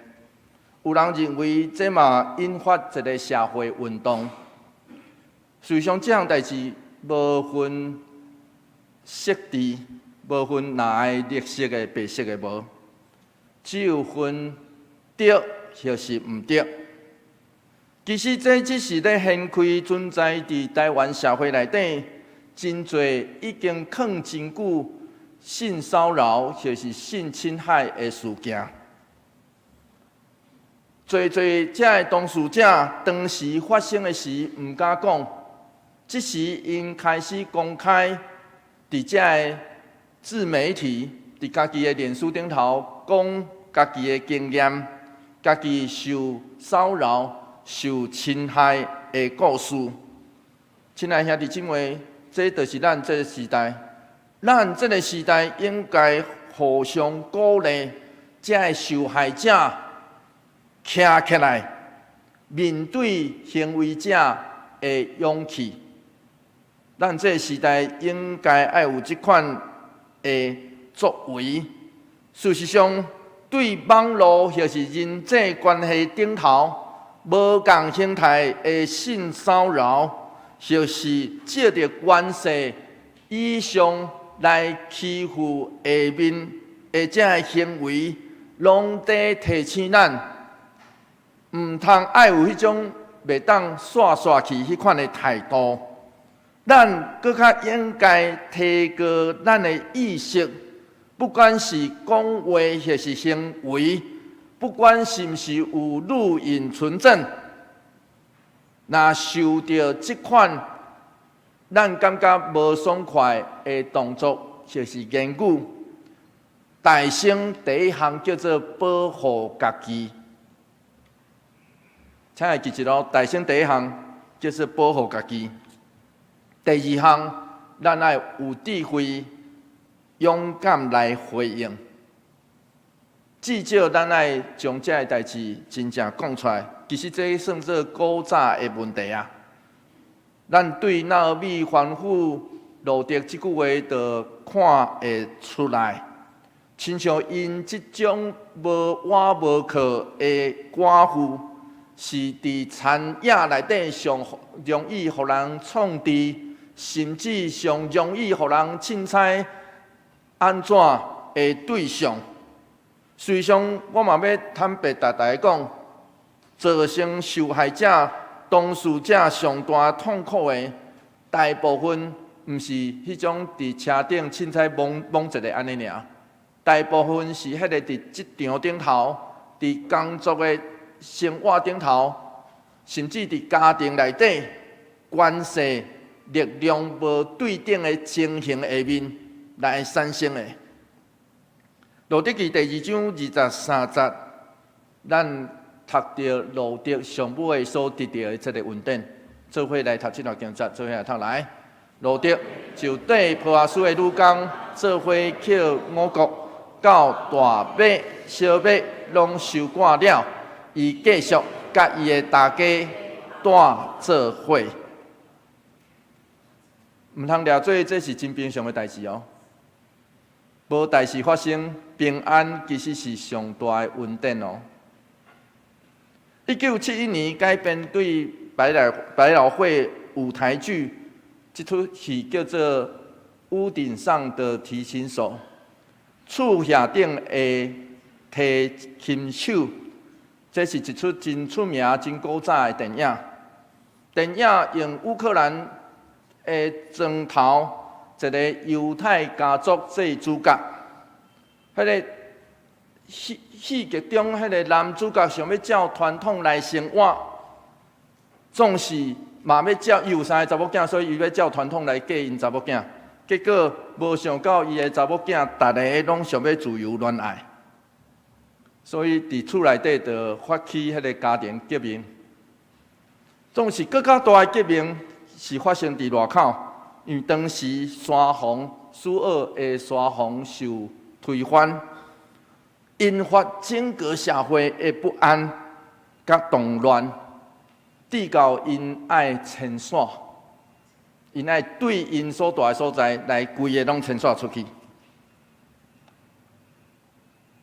有人認為這嘛引發一个社會運動。事實上，這項代誌無分色治，無分藍的、綠色的、白色的無，只有分對抑是毋對。其實這只是咧掀開存在佇台灣社會內底，真濟已經囥真久性騷擾或是性侵害的事件。濟濟這个當事者當時發生的時毋敢講，這時𪜶開始公開佇這个自媒體，佇家己的臉書頂頭講家己的經驗，家己受騷擾、受侵害的故事。親愛兄弟姊妹，這就是咱這个時代。咱這个時代應該互相鼓勵，這个受害者徛起來，面對行為者的勇氣。咱這个時代應該愛有這款的作為。事實上，對網路或是人際關係頂頭無仝形態的性騷擾，或是藉著關係以上來欺負下面的這个行為，攏佇提醒咱，毋通愛有彼種袂當煞煞去彼款的態度。咱閣較應該提高咱的意識，不管是講話或是行為，不管是毋是有錄影存證，若受著這款咱感覺無爽快的動作或是言語，大聲第一項叫做保護家己。請會記住囉，大聲第一項就是保護家己。第二項，咱愛有智慧、勇敢來回應。至少咱愛將這个代誌真正講出來。其實這算做古早的問題啊。咱對拿俄米吩咐路得這句話，就看會出來，親像𪜶這種無倚無靠的寡婦，是佇田野內底上容易予人創治，甚至上容易予人凊彩按怎的對象。事實上，我嘛欲坦白逐大家講，造成受害者、當事者上大痛苦的，大部分毋是彼種佇車頂凊彩摸摸一下按呢爾，大部分是彼个佇職場頂頭、佇工作的生活頂頭，甚至佇家庭內底關係力量無對等的情形下面來產生的。路得記第二章二十三節，咱讀著路得上尾所得著的這个恩典，做伙來讀這段經節，做伙來讀來。路得就綴波阿斯的女工做伙抾五穀，到大麥、小麥攏收割了，伊繼續佮伊的大家帶做伙。毋通掠做這是真平常的代誌哦。無代誌發生，平安其實是上大的恩典哦。1971年改編對百老匯舞台劇，這齣戲叫做《屋頂上的提琴手》，厝瓦頂的提琴手，這是一齣真出名、真古早的電影。電影用烏克蘭的磚頭一个猶太家族做主角，彼个戲戲劇中，彼个男主角想欲照傳統來生活，總是嘛欲照，伊有三個查某囝，所以伊欲照傳統來嫁𪜶查某囝。結果無想到伊的查某囝，逐个攏想欲自由戀愛，所以佇厝內底就發起彼个家庭革命。總是閣較大的革命是發生佇外口，因為當時山房書珥的山房受推翻，引發整個社會的不安佮動亂，直到𪜶愛遷徙，𪜶愛對𪜶所蹛的所在來規个攏遷徙出去。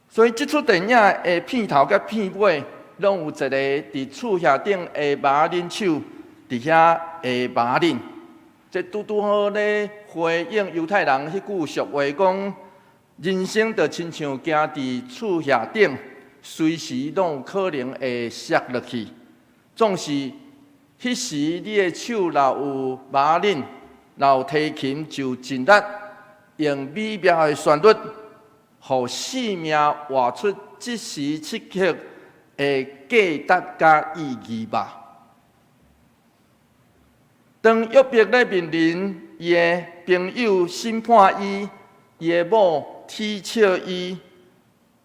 所以這齣電影的片頭佮片尾，攏有一个佇厝額頂的馬鈴手佇遐的馬鈴，這拄拄好咧回應猶太人彼句俗話講：人生就親像行佇厝額頂，隨時攏有可能會摔落去。總是彼時你的手若有馬鈴，若有提琴，就盡力用美妙的旋律，予生命活出這時此刻的價值佮意義吧。當約伯咧面臨伊的朋友審判伊，伊的某恥笑伊，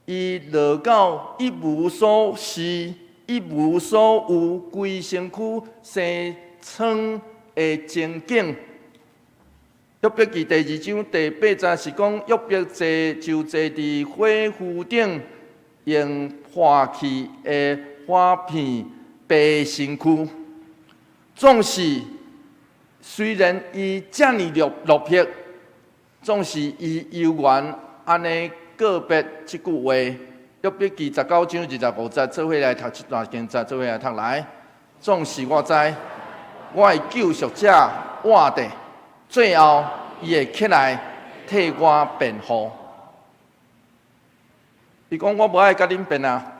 伊落到一無所是、一無所有、規身軀生瘡的情景。約伯記第二章第八節是講，約伯坐就坐佇火爐頂，用破去的瓦片耙身軀。總是雖然伊遮爾落魄，總是伊猶原按呢告別這句話。約伯記19章25節，做伙來讀這段經節，做伙來讀來。總是我知，我的救贖者活著，最後伊會起來替我辯護。伊講我無愛佮恁辯啊，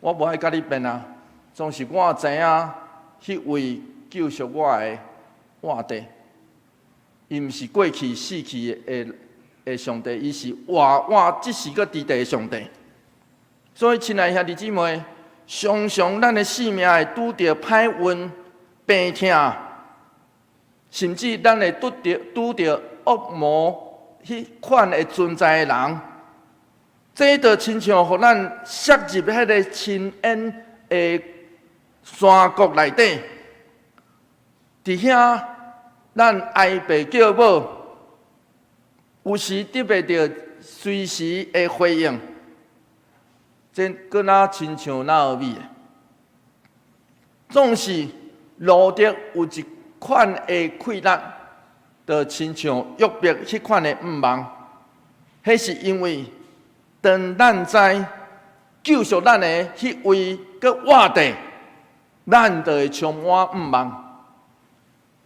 我無愛佮你辯啊。總是我知影，彼位救贖我的活著，伊毋是過去死去的上帝，伊是活活這時閣佇地的上帝。所以，親愛兄弟姊妹，常常咱的生命會拄著歹運、病痛，甚至咱會拄著惡魔彼款的存在的人，這就親像予咱摔入彼个深淵的山谷內底，佇遐咱哀爸叫母，有時得袂著隨時的回應，這閣若親像拿俄米的，總是路得有一款的氣力，就親像約伯彼款的毋望，彼是因為當咱知救贖咱的彼位閣活著，咱就會充滿毋望。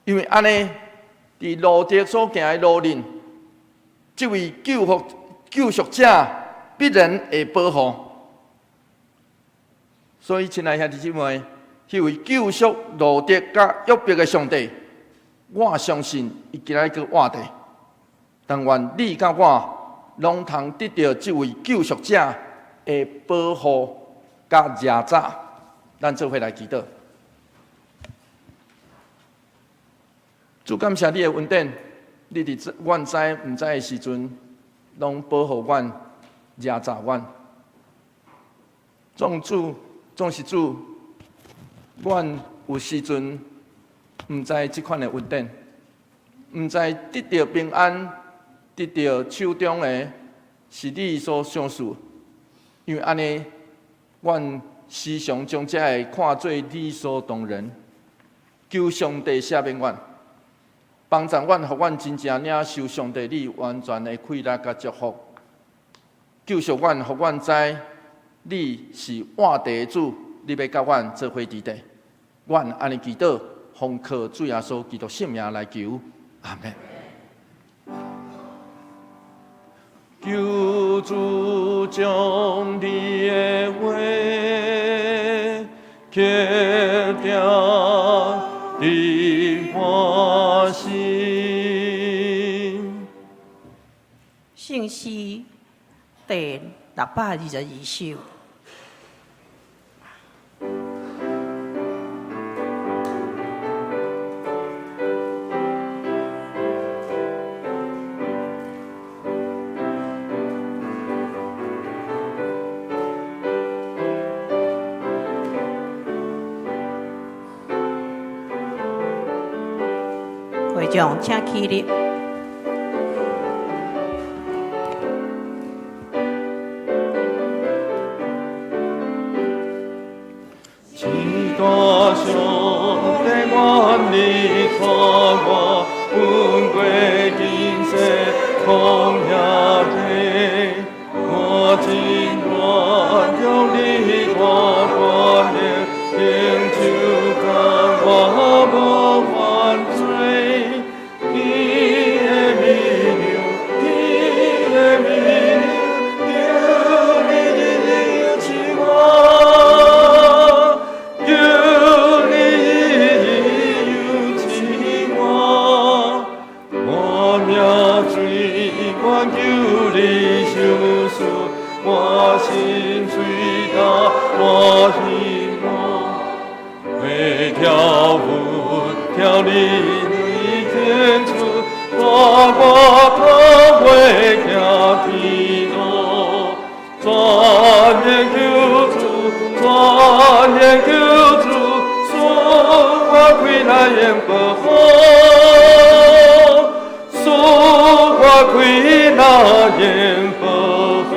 因為按呢，佇路得所行的路裡，這位救贖者必然會保護。所以，親愛兄弟姊妹，彼位救贖路得佮約伯的上帝，我相信伊今仔閣活著。但願你佮我攏通得著這位救贖者的保護佮遮罩。咱做伙來祈禱。主感謝你的恩典，你佇阮知毋知的時陣，攏保護阮、遮罩阮。總主，總是主，阮有時陣毋知這款的恩典，毋知得著平安、得著手中的是你所賞賜，因為按呢，阮時常將這个看做理所當然。求上帝赦免阮，幫助阮，予阮真正領受上帝你完全的氣力佮祝福。救贖阮，予阮知你是活著的主，你欲佮阮做伙佇地。阮按呢祈禱，奉靠主耶穌基督聖名來求，阿們。求主將你的話刻定佇我心。聖詩第622首。會眾請起立。至大上帝，願你帶我穩過今世曠野地，我真願用你大權能，成就甲我無犯罪。你的美妙，你的美妙，求你邀請我，求你邀請我，我命水願求你相賜，我心隨大大希望，會跳舞跳你天主，帶我頭尾行天路，全然求主，全然求主，賜我開來永保護，賜我開來永保護。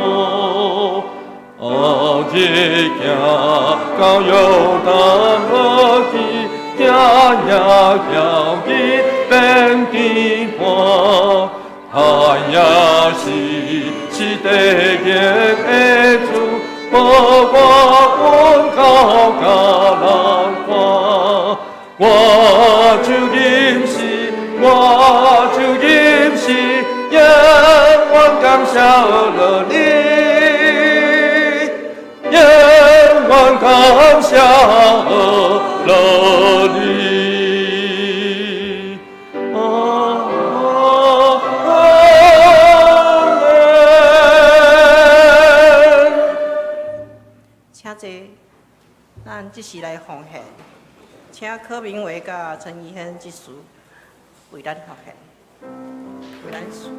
後日行到約旦河去，行也曉去變天花，他也是是地極的主，保我穩到迦南岸。我就認識，我就認識，永遠感謝了你，永遠感謝了你。阿們。請坐，咱這時來奉獻，請柯明偉佮陳怡亨執事為咱奉獻，為咱事。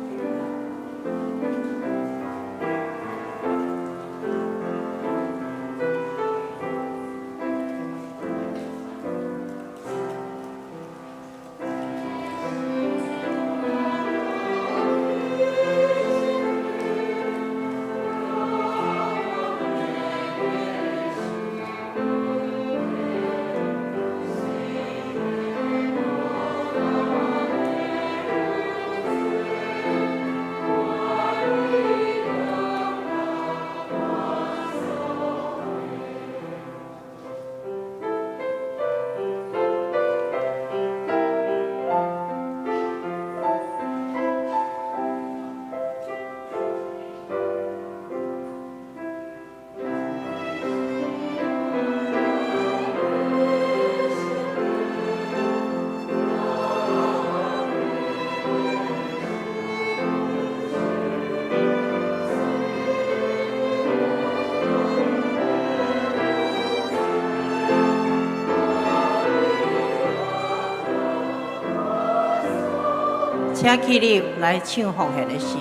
請起立來唱奉獻的詩。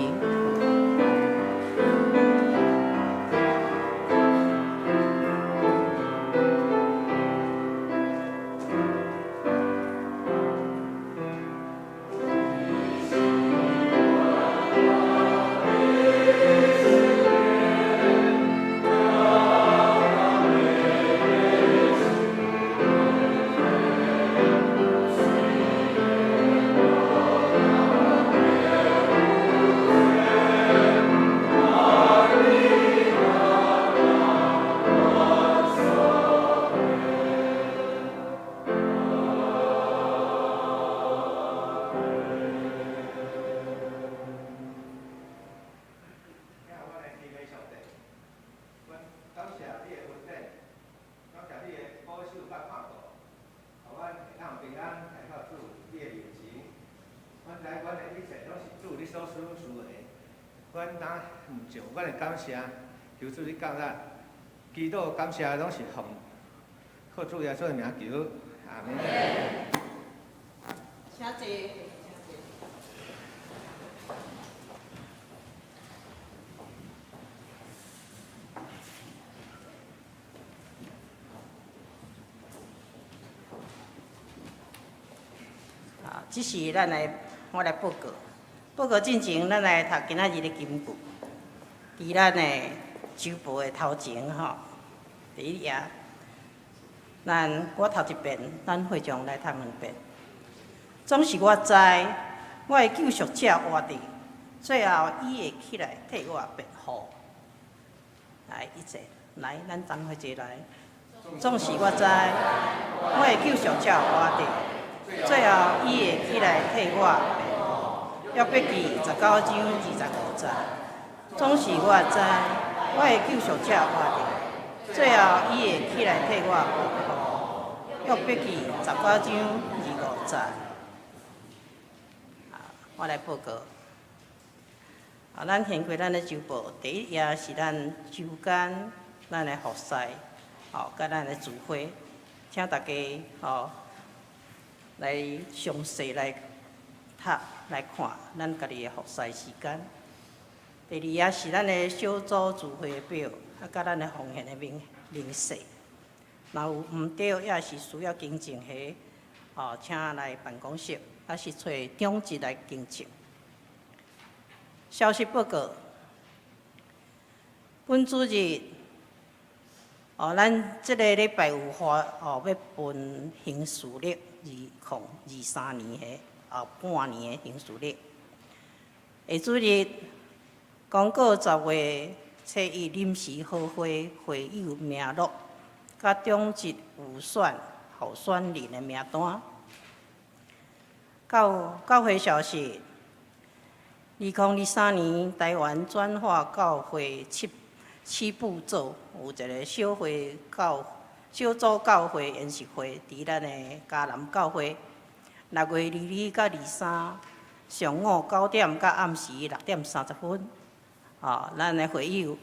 感謝你的恩典，感謝你的保守佮看顧，予阮會當平安來到主你的面前。阮知阮的一切攏是主你所賜賜的，阮若毋盡阮的感謝，遐求主你教咱，祈禱感謝攏是奉靠主耶穌的名求，阿門。請坐。啊，這是咱來，我來報告。報告進前，咱來讀今仔日的金句。佇咱的周報的頭前吼，第一頁，咱我讀一遍，咱會長來讀兩遍。總是我知，我的救贖者活著，最後伊會起來替我辯護。來，一齊來，咱同伙齊來。總是我知，我的救贖者活著，最後伊會起來替我辯護。約伯記19章25節。總是我知，我的救贖者活著，最後伊會起來替我辯護。約伯記19章25節。啊，我來報告。啊，咱掀開咱的周報，第一頁是咱周間咱的服事，吼，佮咱的聚會，請大家吼來詳細來讀來看咱家己的服事時間。第二頁是咱的小組聚會表，啊，佮咱的奉獻的明明細。若有毋對，抑是需要更正的，哦，請來辦公室，抑是揣長執來更正。消息報告，本主日，哦，咱這个禮拜有發哦，欲分行事曆2023年的後半年的行事曆。下主日公告10月7日臨時好會會友名錄，佮長執有選候選人的名單。教教會消息。2023年台灣轉化教會七七步組有一个小會教小組教會研習會，佇咱的嘉南教會，6月22佮23上午9點到暗時6點30分，哦，咱的會友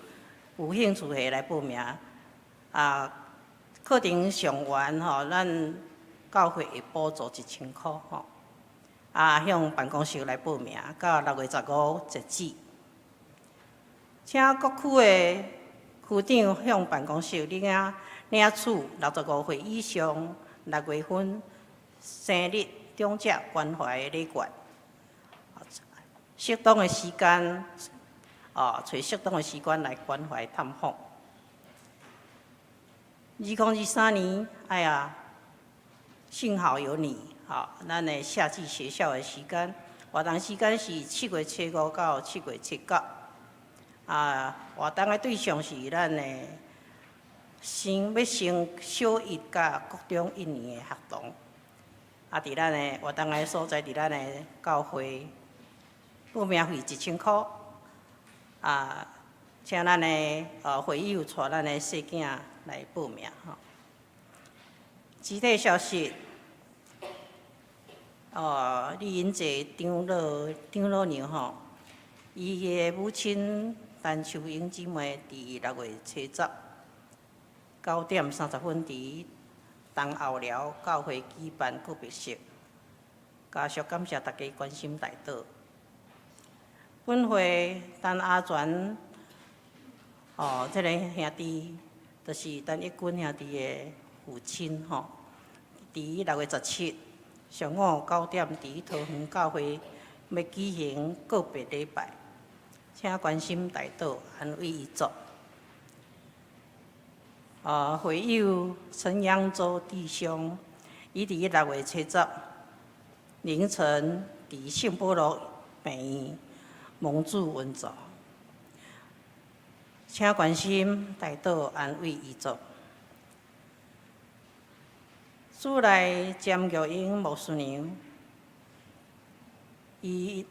有興趣的來報名。啊，課程上完吼，咱教會會補助1000箍吼。啊，向辦公室來報名，到6月15截止。請各區的區長向辦公室領領取65歲以上6月份生日長者關懷的禮券。適當的時間，哦，揣適當的時間來關懷探訪。2023年，哎呀，幸好有你。吼，咱的夏季學校的時間，活動時間是7月7到7月9。啊，活動的對象是咱的升欲升小一佮國中一年的學童。啊，佇咱的活動的所在，佇咱的教會，報名費1000箍。啊，請咱的會友帶咱的細囝來報名吼。集體消息。哦，李英傑長老長老娘吼，伊的母親陳秋英姊妹佇6月7日9點30分佇東後寮教會舉辦告別式，家屬感謝大家關心代禱。本會陳阿全哦，這个兄弟就是陳一軍兄弟的父親吼，佇6月17。上午9點，佇桃園教會欲舉行告別禮拜，請關心代禱，安慰遺族。會友陳揚州弟兄，伊佇6月7凌晨佇聖保祿病院蒙主恩助，請關心代禱，安慰遺族。主內詹玉英牧師娘，伊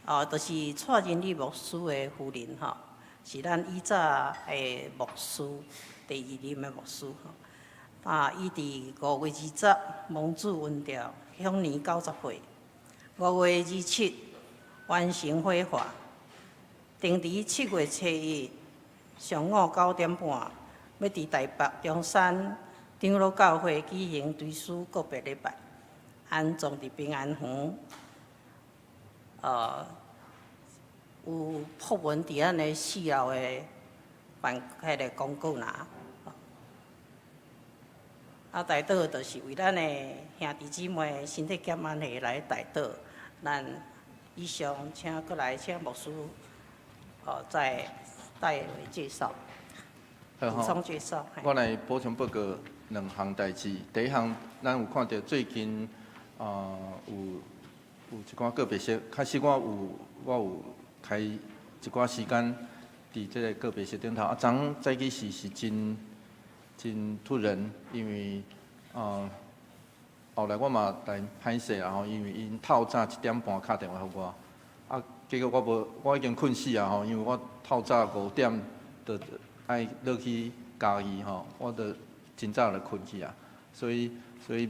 哦，就是蔡仁理牧師的夫人吼，是咱以早的牧師，第二任的牧師吼。啊，伊佇5月20蒙主恩召，享年90歲。5月27完成火化，定佇7月7日上午9點半，欲佇台北中山長老教會舉行追思告別禮拜，安葬佇平安園。有訃文佇咱的四樓的辦彼个公告欄。啊，代禱就是為咱的兄弟姊妹身體減安的來代禱。咱以上請閣來請牧師，再代為介紹，補充介紹。我來補充報告兩項代誌。第一項，咱有看著最近啊，有一寡個別室，確實我有開一寡時間佇這个告別式頂頭。啊，昨昏早起時是真真突然，因為啊，後來我嘛來歹勢啦吼，因為𪜶透早1點半敲電話予我，啊，結果我無，我已經睏死啊吼，因為我透早5點就愛落去嘉義吼，我就真早就睏去啊，所以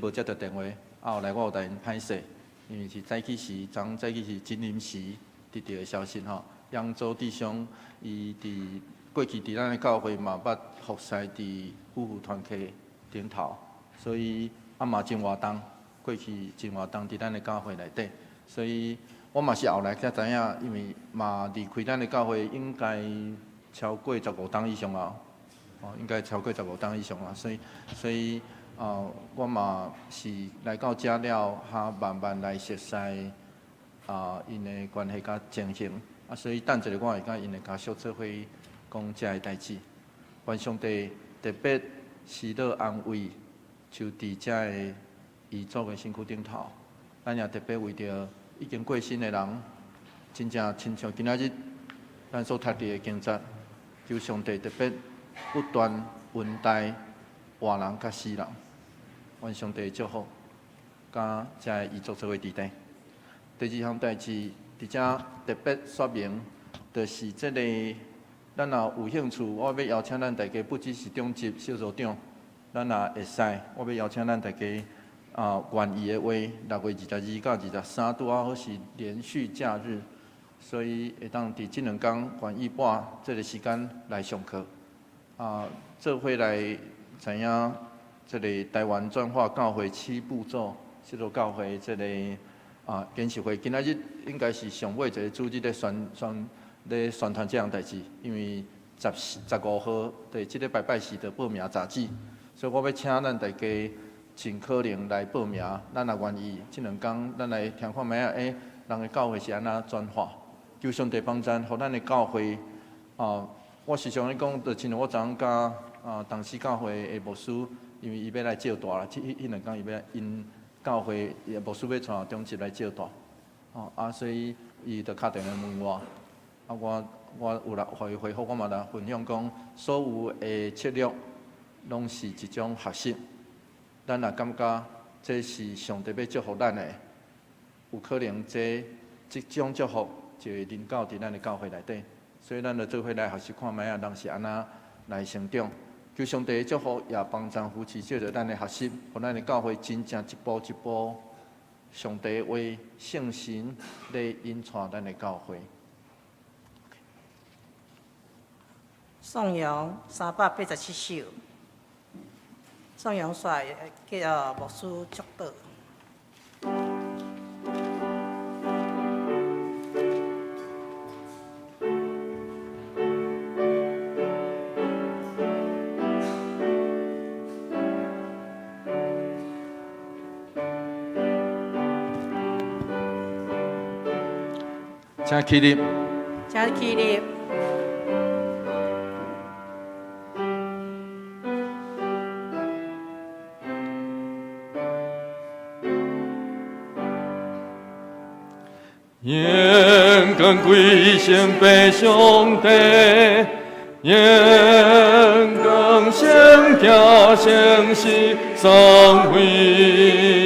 無接著電話。啊，後來我有共𪜶歹勢，因為是早起時，昨昏早起時真臨時得著的消息吼。揚州弟兄伊佇過去佇咱的教會嘛捌服侍佇夫婦團契頂頭，所以啊嘛真活動，過去真活動佇咱的教會內底，所以我嘛是後來才知影，因為嘛離開咱的教會應該超過15冬以上啊，哦，應該超過十五冬以上啊，所以啊，我嘛是來到遮了，較慢慢來熟似啊，𪜶的關係佮情形，啊，所以等一下我會佮𪜶的家屬做伙講遮个代誌。願上帝特別施予安慰，就佇遮个遺族的身軀頂頭，咱也特別為著已經過身的人，真正親像今仔日咱所讀著的經節，求上帝特別不斷恩待活人佮死人，願上帝祝福，佮遮个遺族做伙佇底。第二項代誌，佇遮特別說明，就是這个，咱若有興趣，我欲邀請咱大家，不只是長執小組長，咱若會使，我欲邀請咱大家啊，願意的話，6月22到23，拄仔好是連續假日，所以會當佇這兩工願意撥這个時間來上課，啊，做伙來知影這个台灣轉化教會七步驟這个教會這个啊研習會，今仔日應該是上尾一个主日咧宣宣咧宣傳這項代誌，因為15號佇這禮拜拜四就報名截止，所以我欲請咱大家盡可能來報名，咱若願意，這兩工咱來聽看覓仔，人的教會是按怎轉化，求上帝幫贊，予咱的教會啊，我時常咧講，就親像我昨昏佮啊東勢教會的牧師，因為伊欲來借帶啦，這彼兩工伊欲𪜶教會牧師欲帶長執來借帶，哦啊，所以伊就敲電話問我，啊我有來予伊回覆，我嘛來分享講，所有的策略攏是一種學習。咱若感覺這是上帝欲祝福咱的，有可能這種祝福就會臨到佇咱的教會內底，所以咱就做伙來學習看覓仔，人是按怎來成長。求上帝的祝福也幫助扶持，藉著咱的學習，予咱的教會真正一步一步，上帝的話聖神來引帶咱的教會。頌揚387首，頌揚煞叫牧師祝禱。請起立。請起立。眼光歸向白上帝，眼光先行先是三位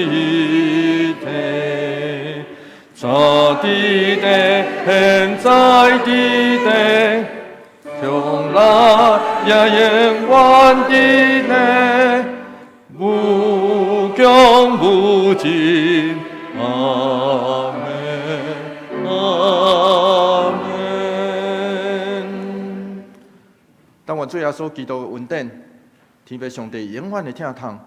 一體，早佇地，現在佇地，將來也永遠佇地，無窮無盡。阿們，阿們。主耶穌基督的恩典，天父上帝永遠的疼痛，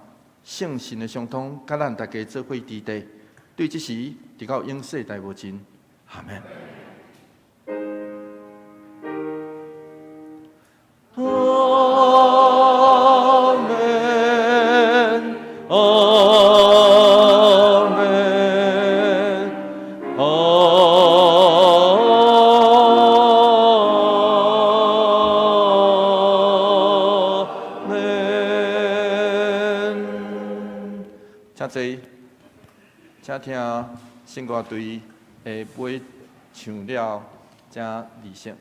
聖神的相通，佮咱大家做伙佇地，對這時直到永世代無盡。阿門。阿門，阿門，阿門。請坐，請聽聖歌隊的尾唱了，才離席。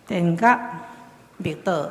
殿樂默禱。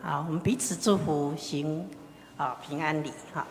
好，我們彼此祝福，行啊平安禮哈。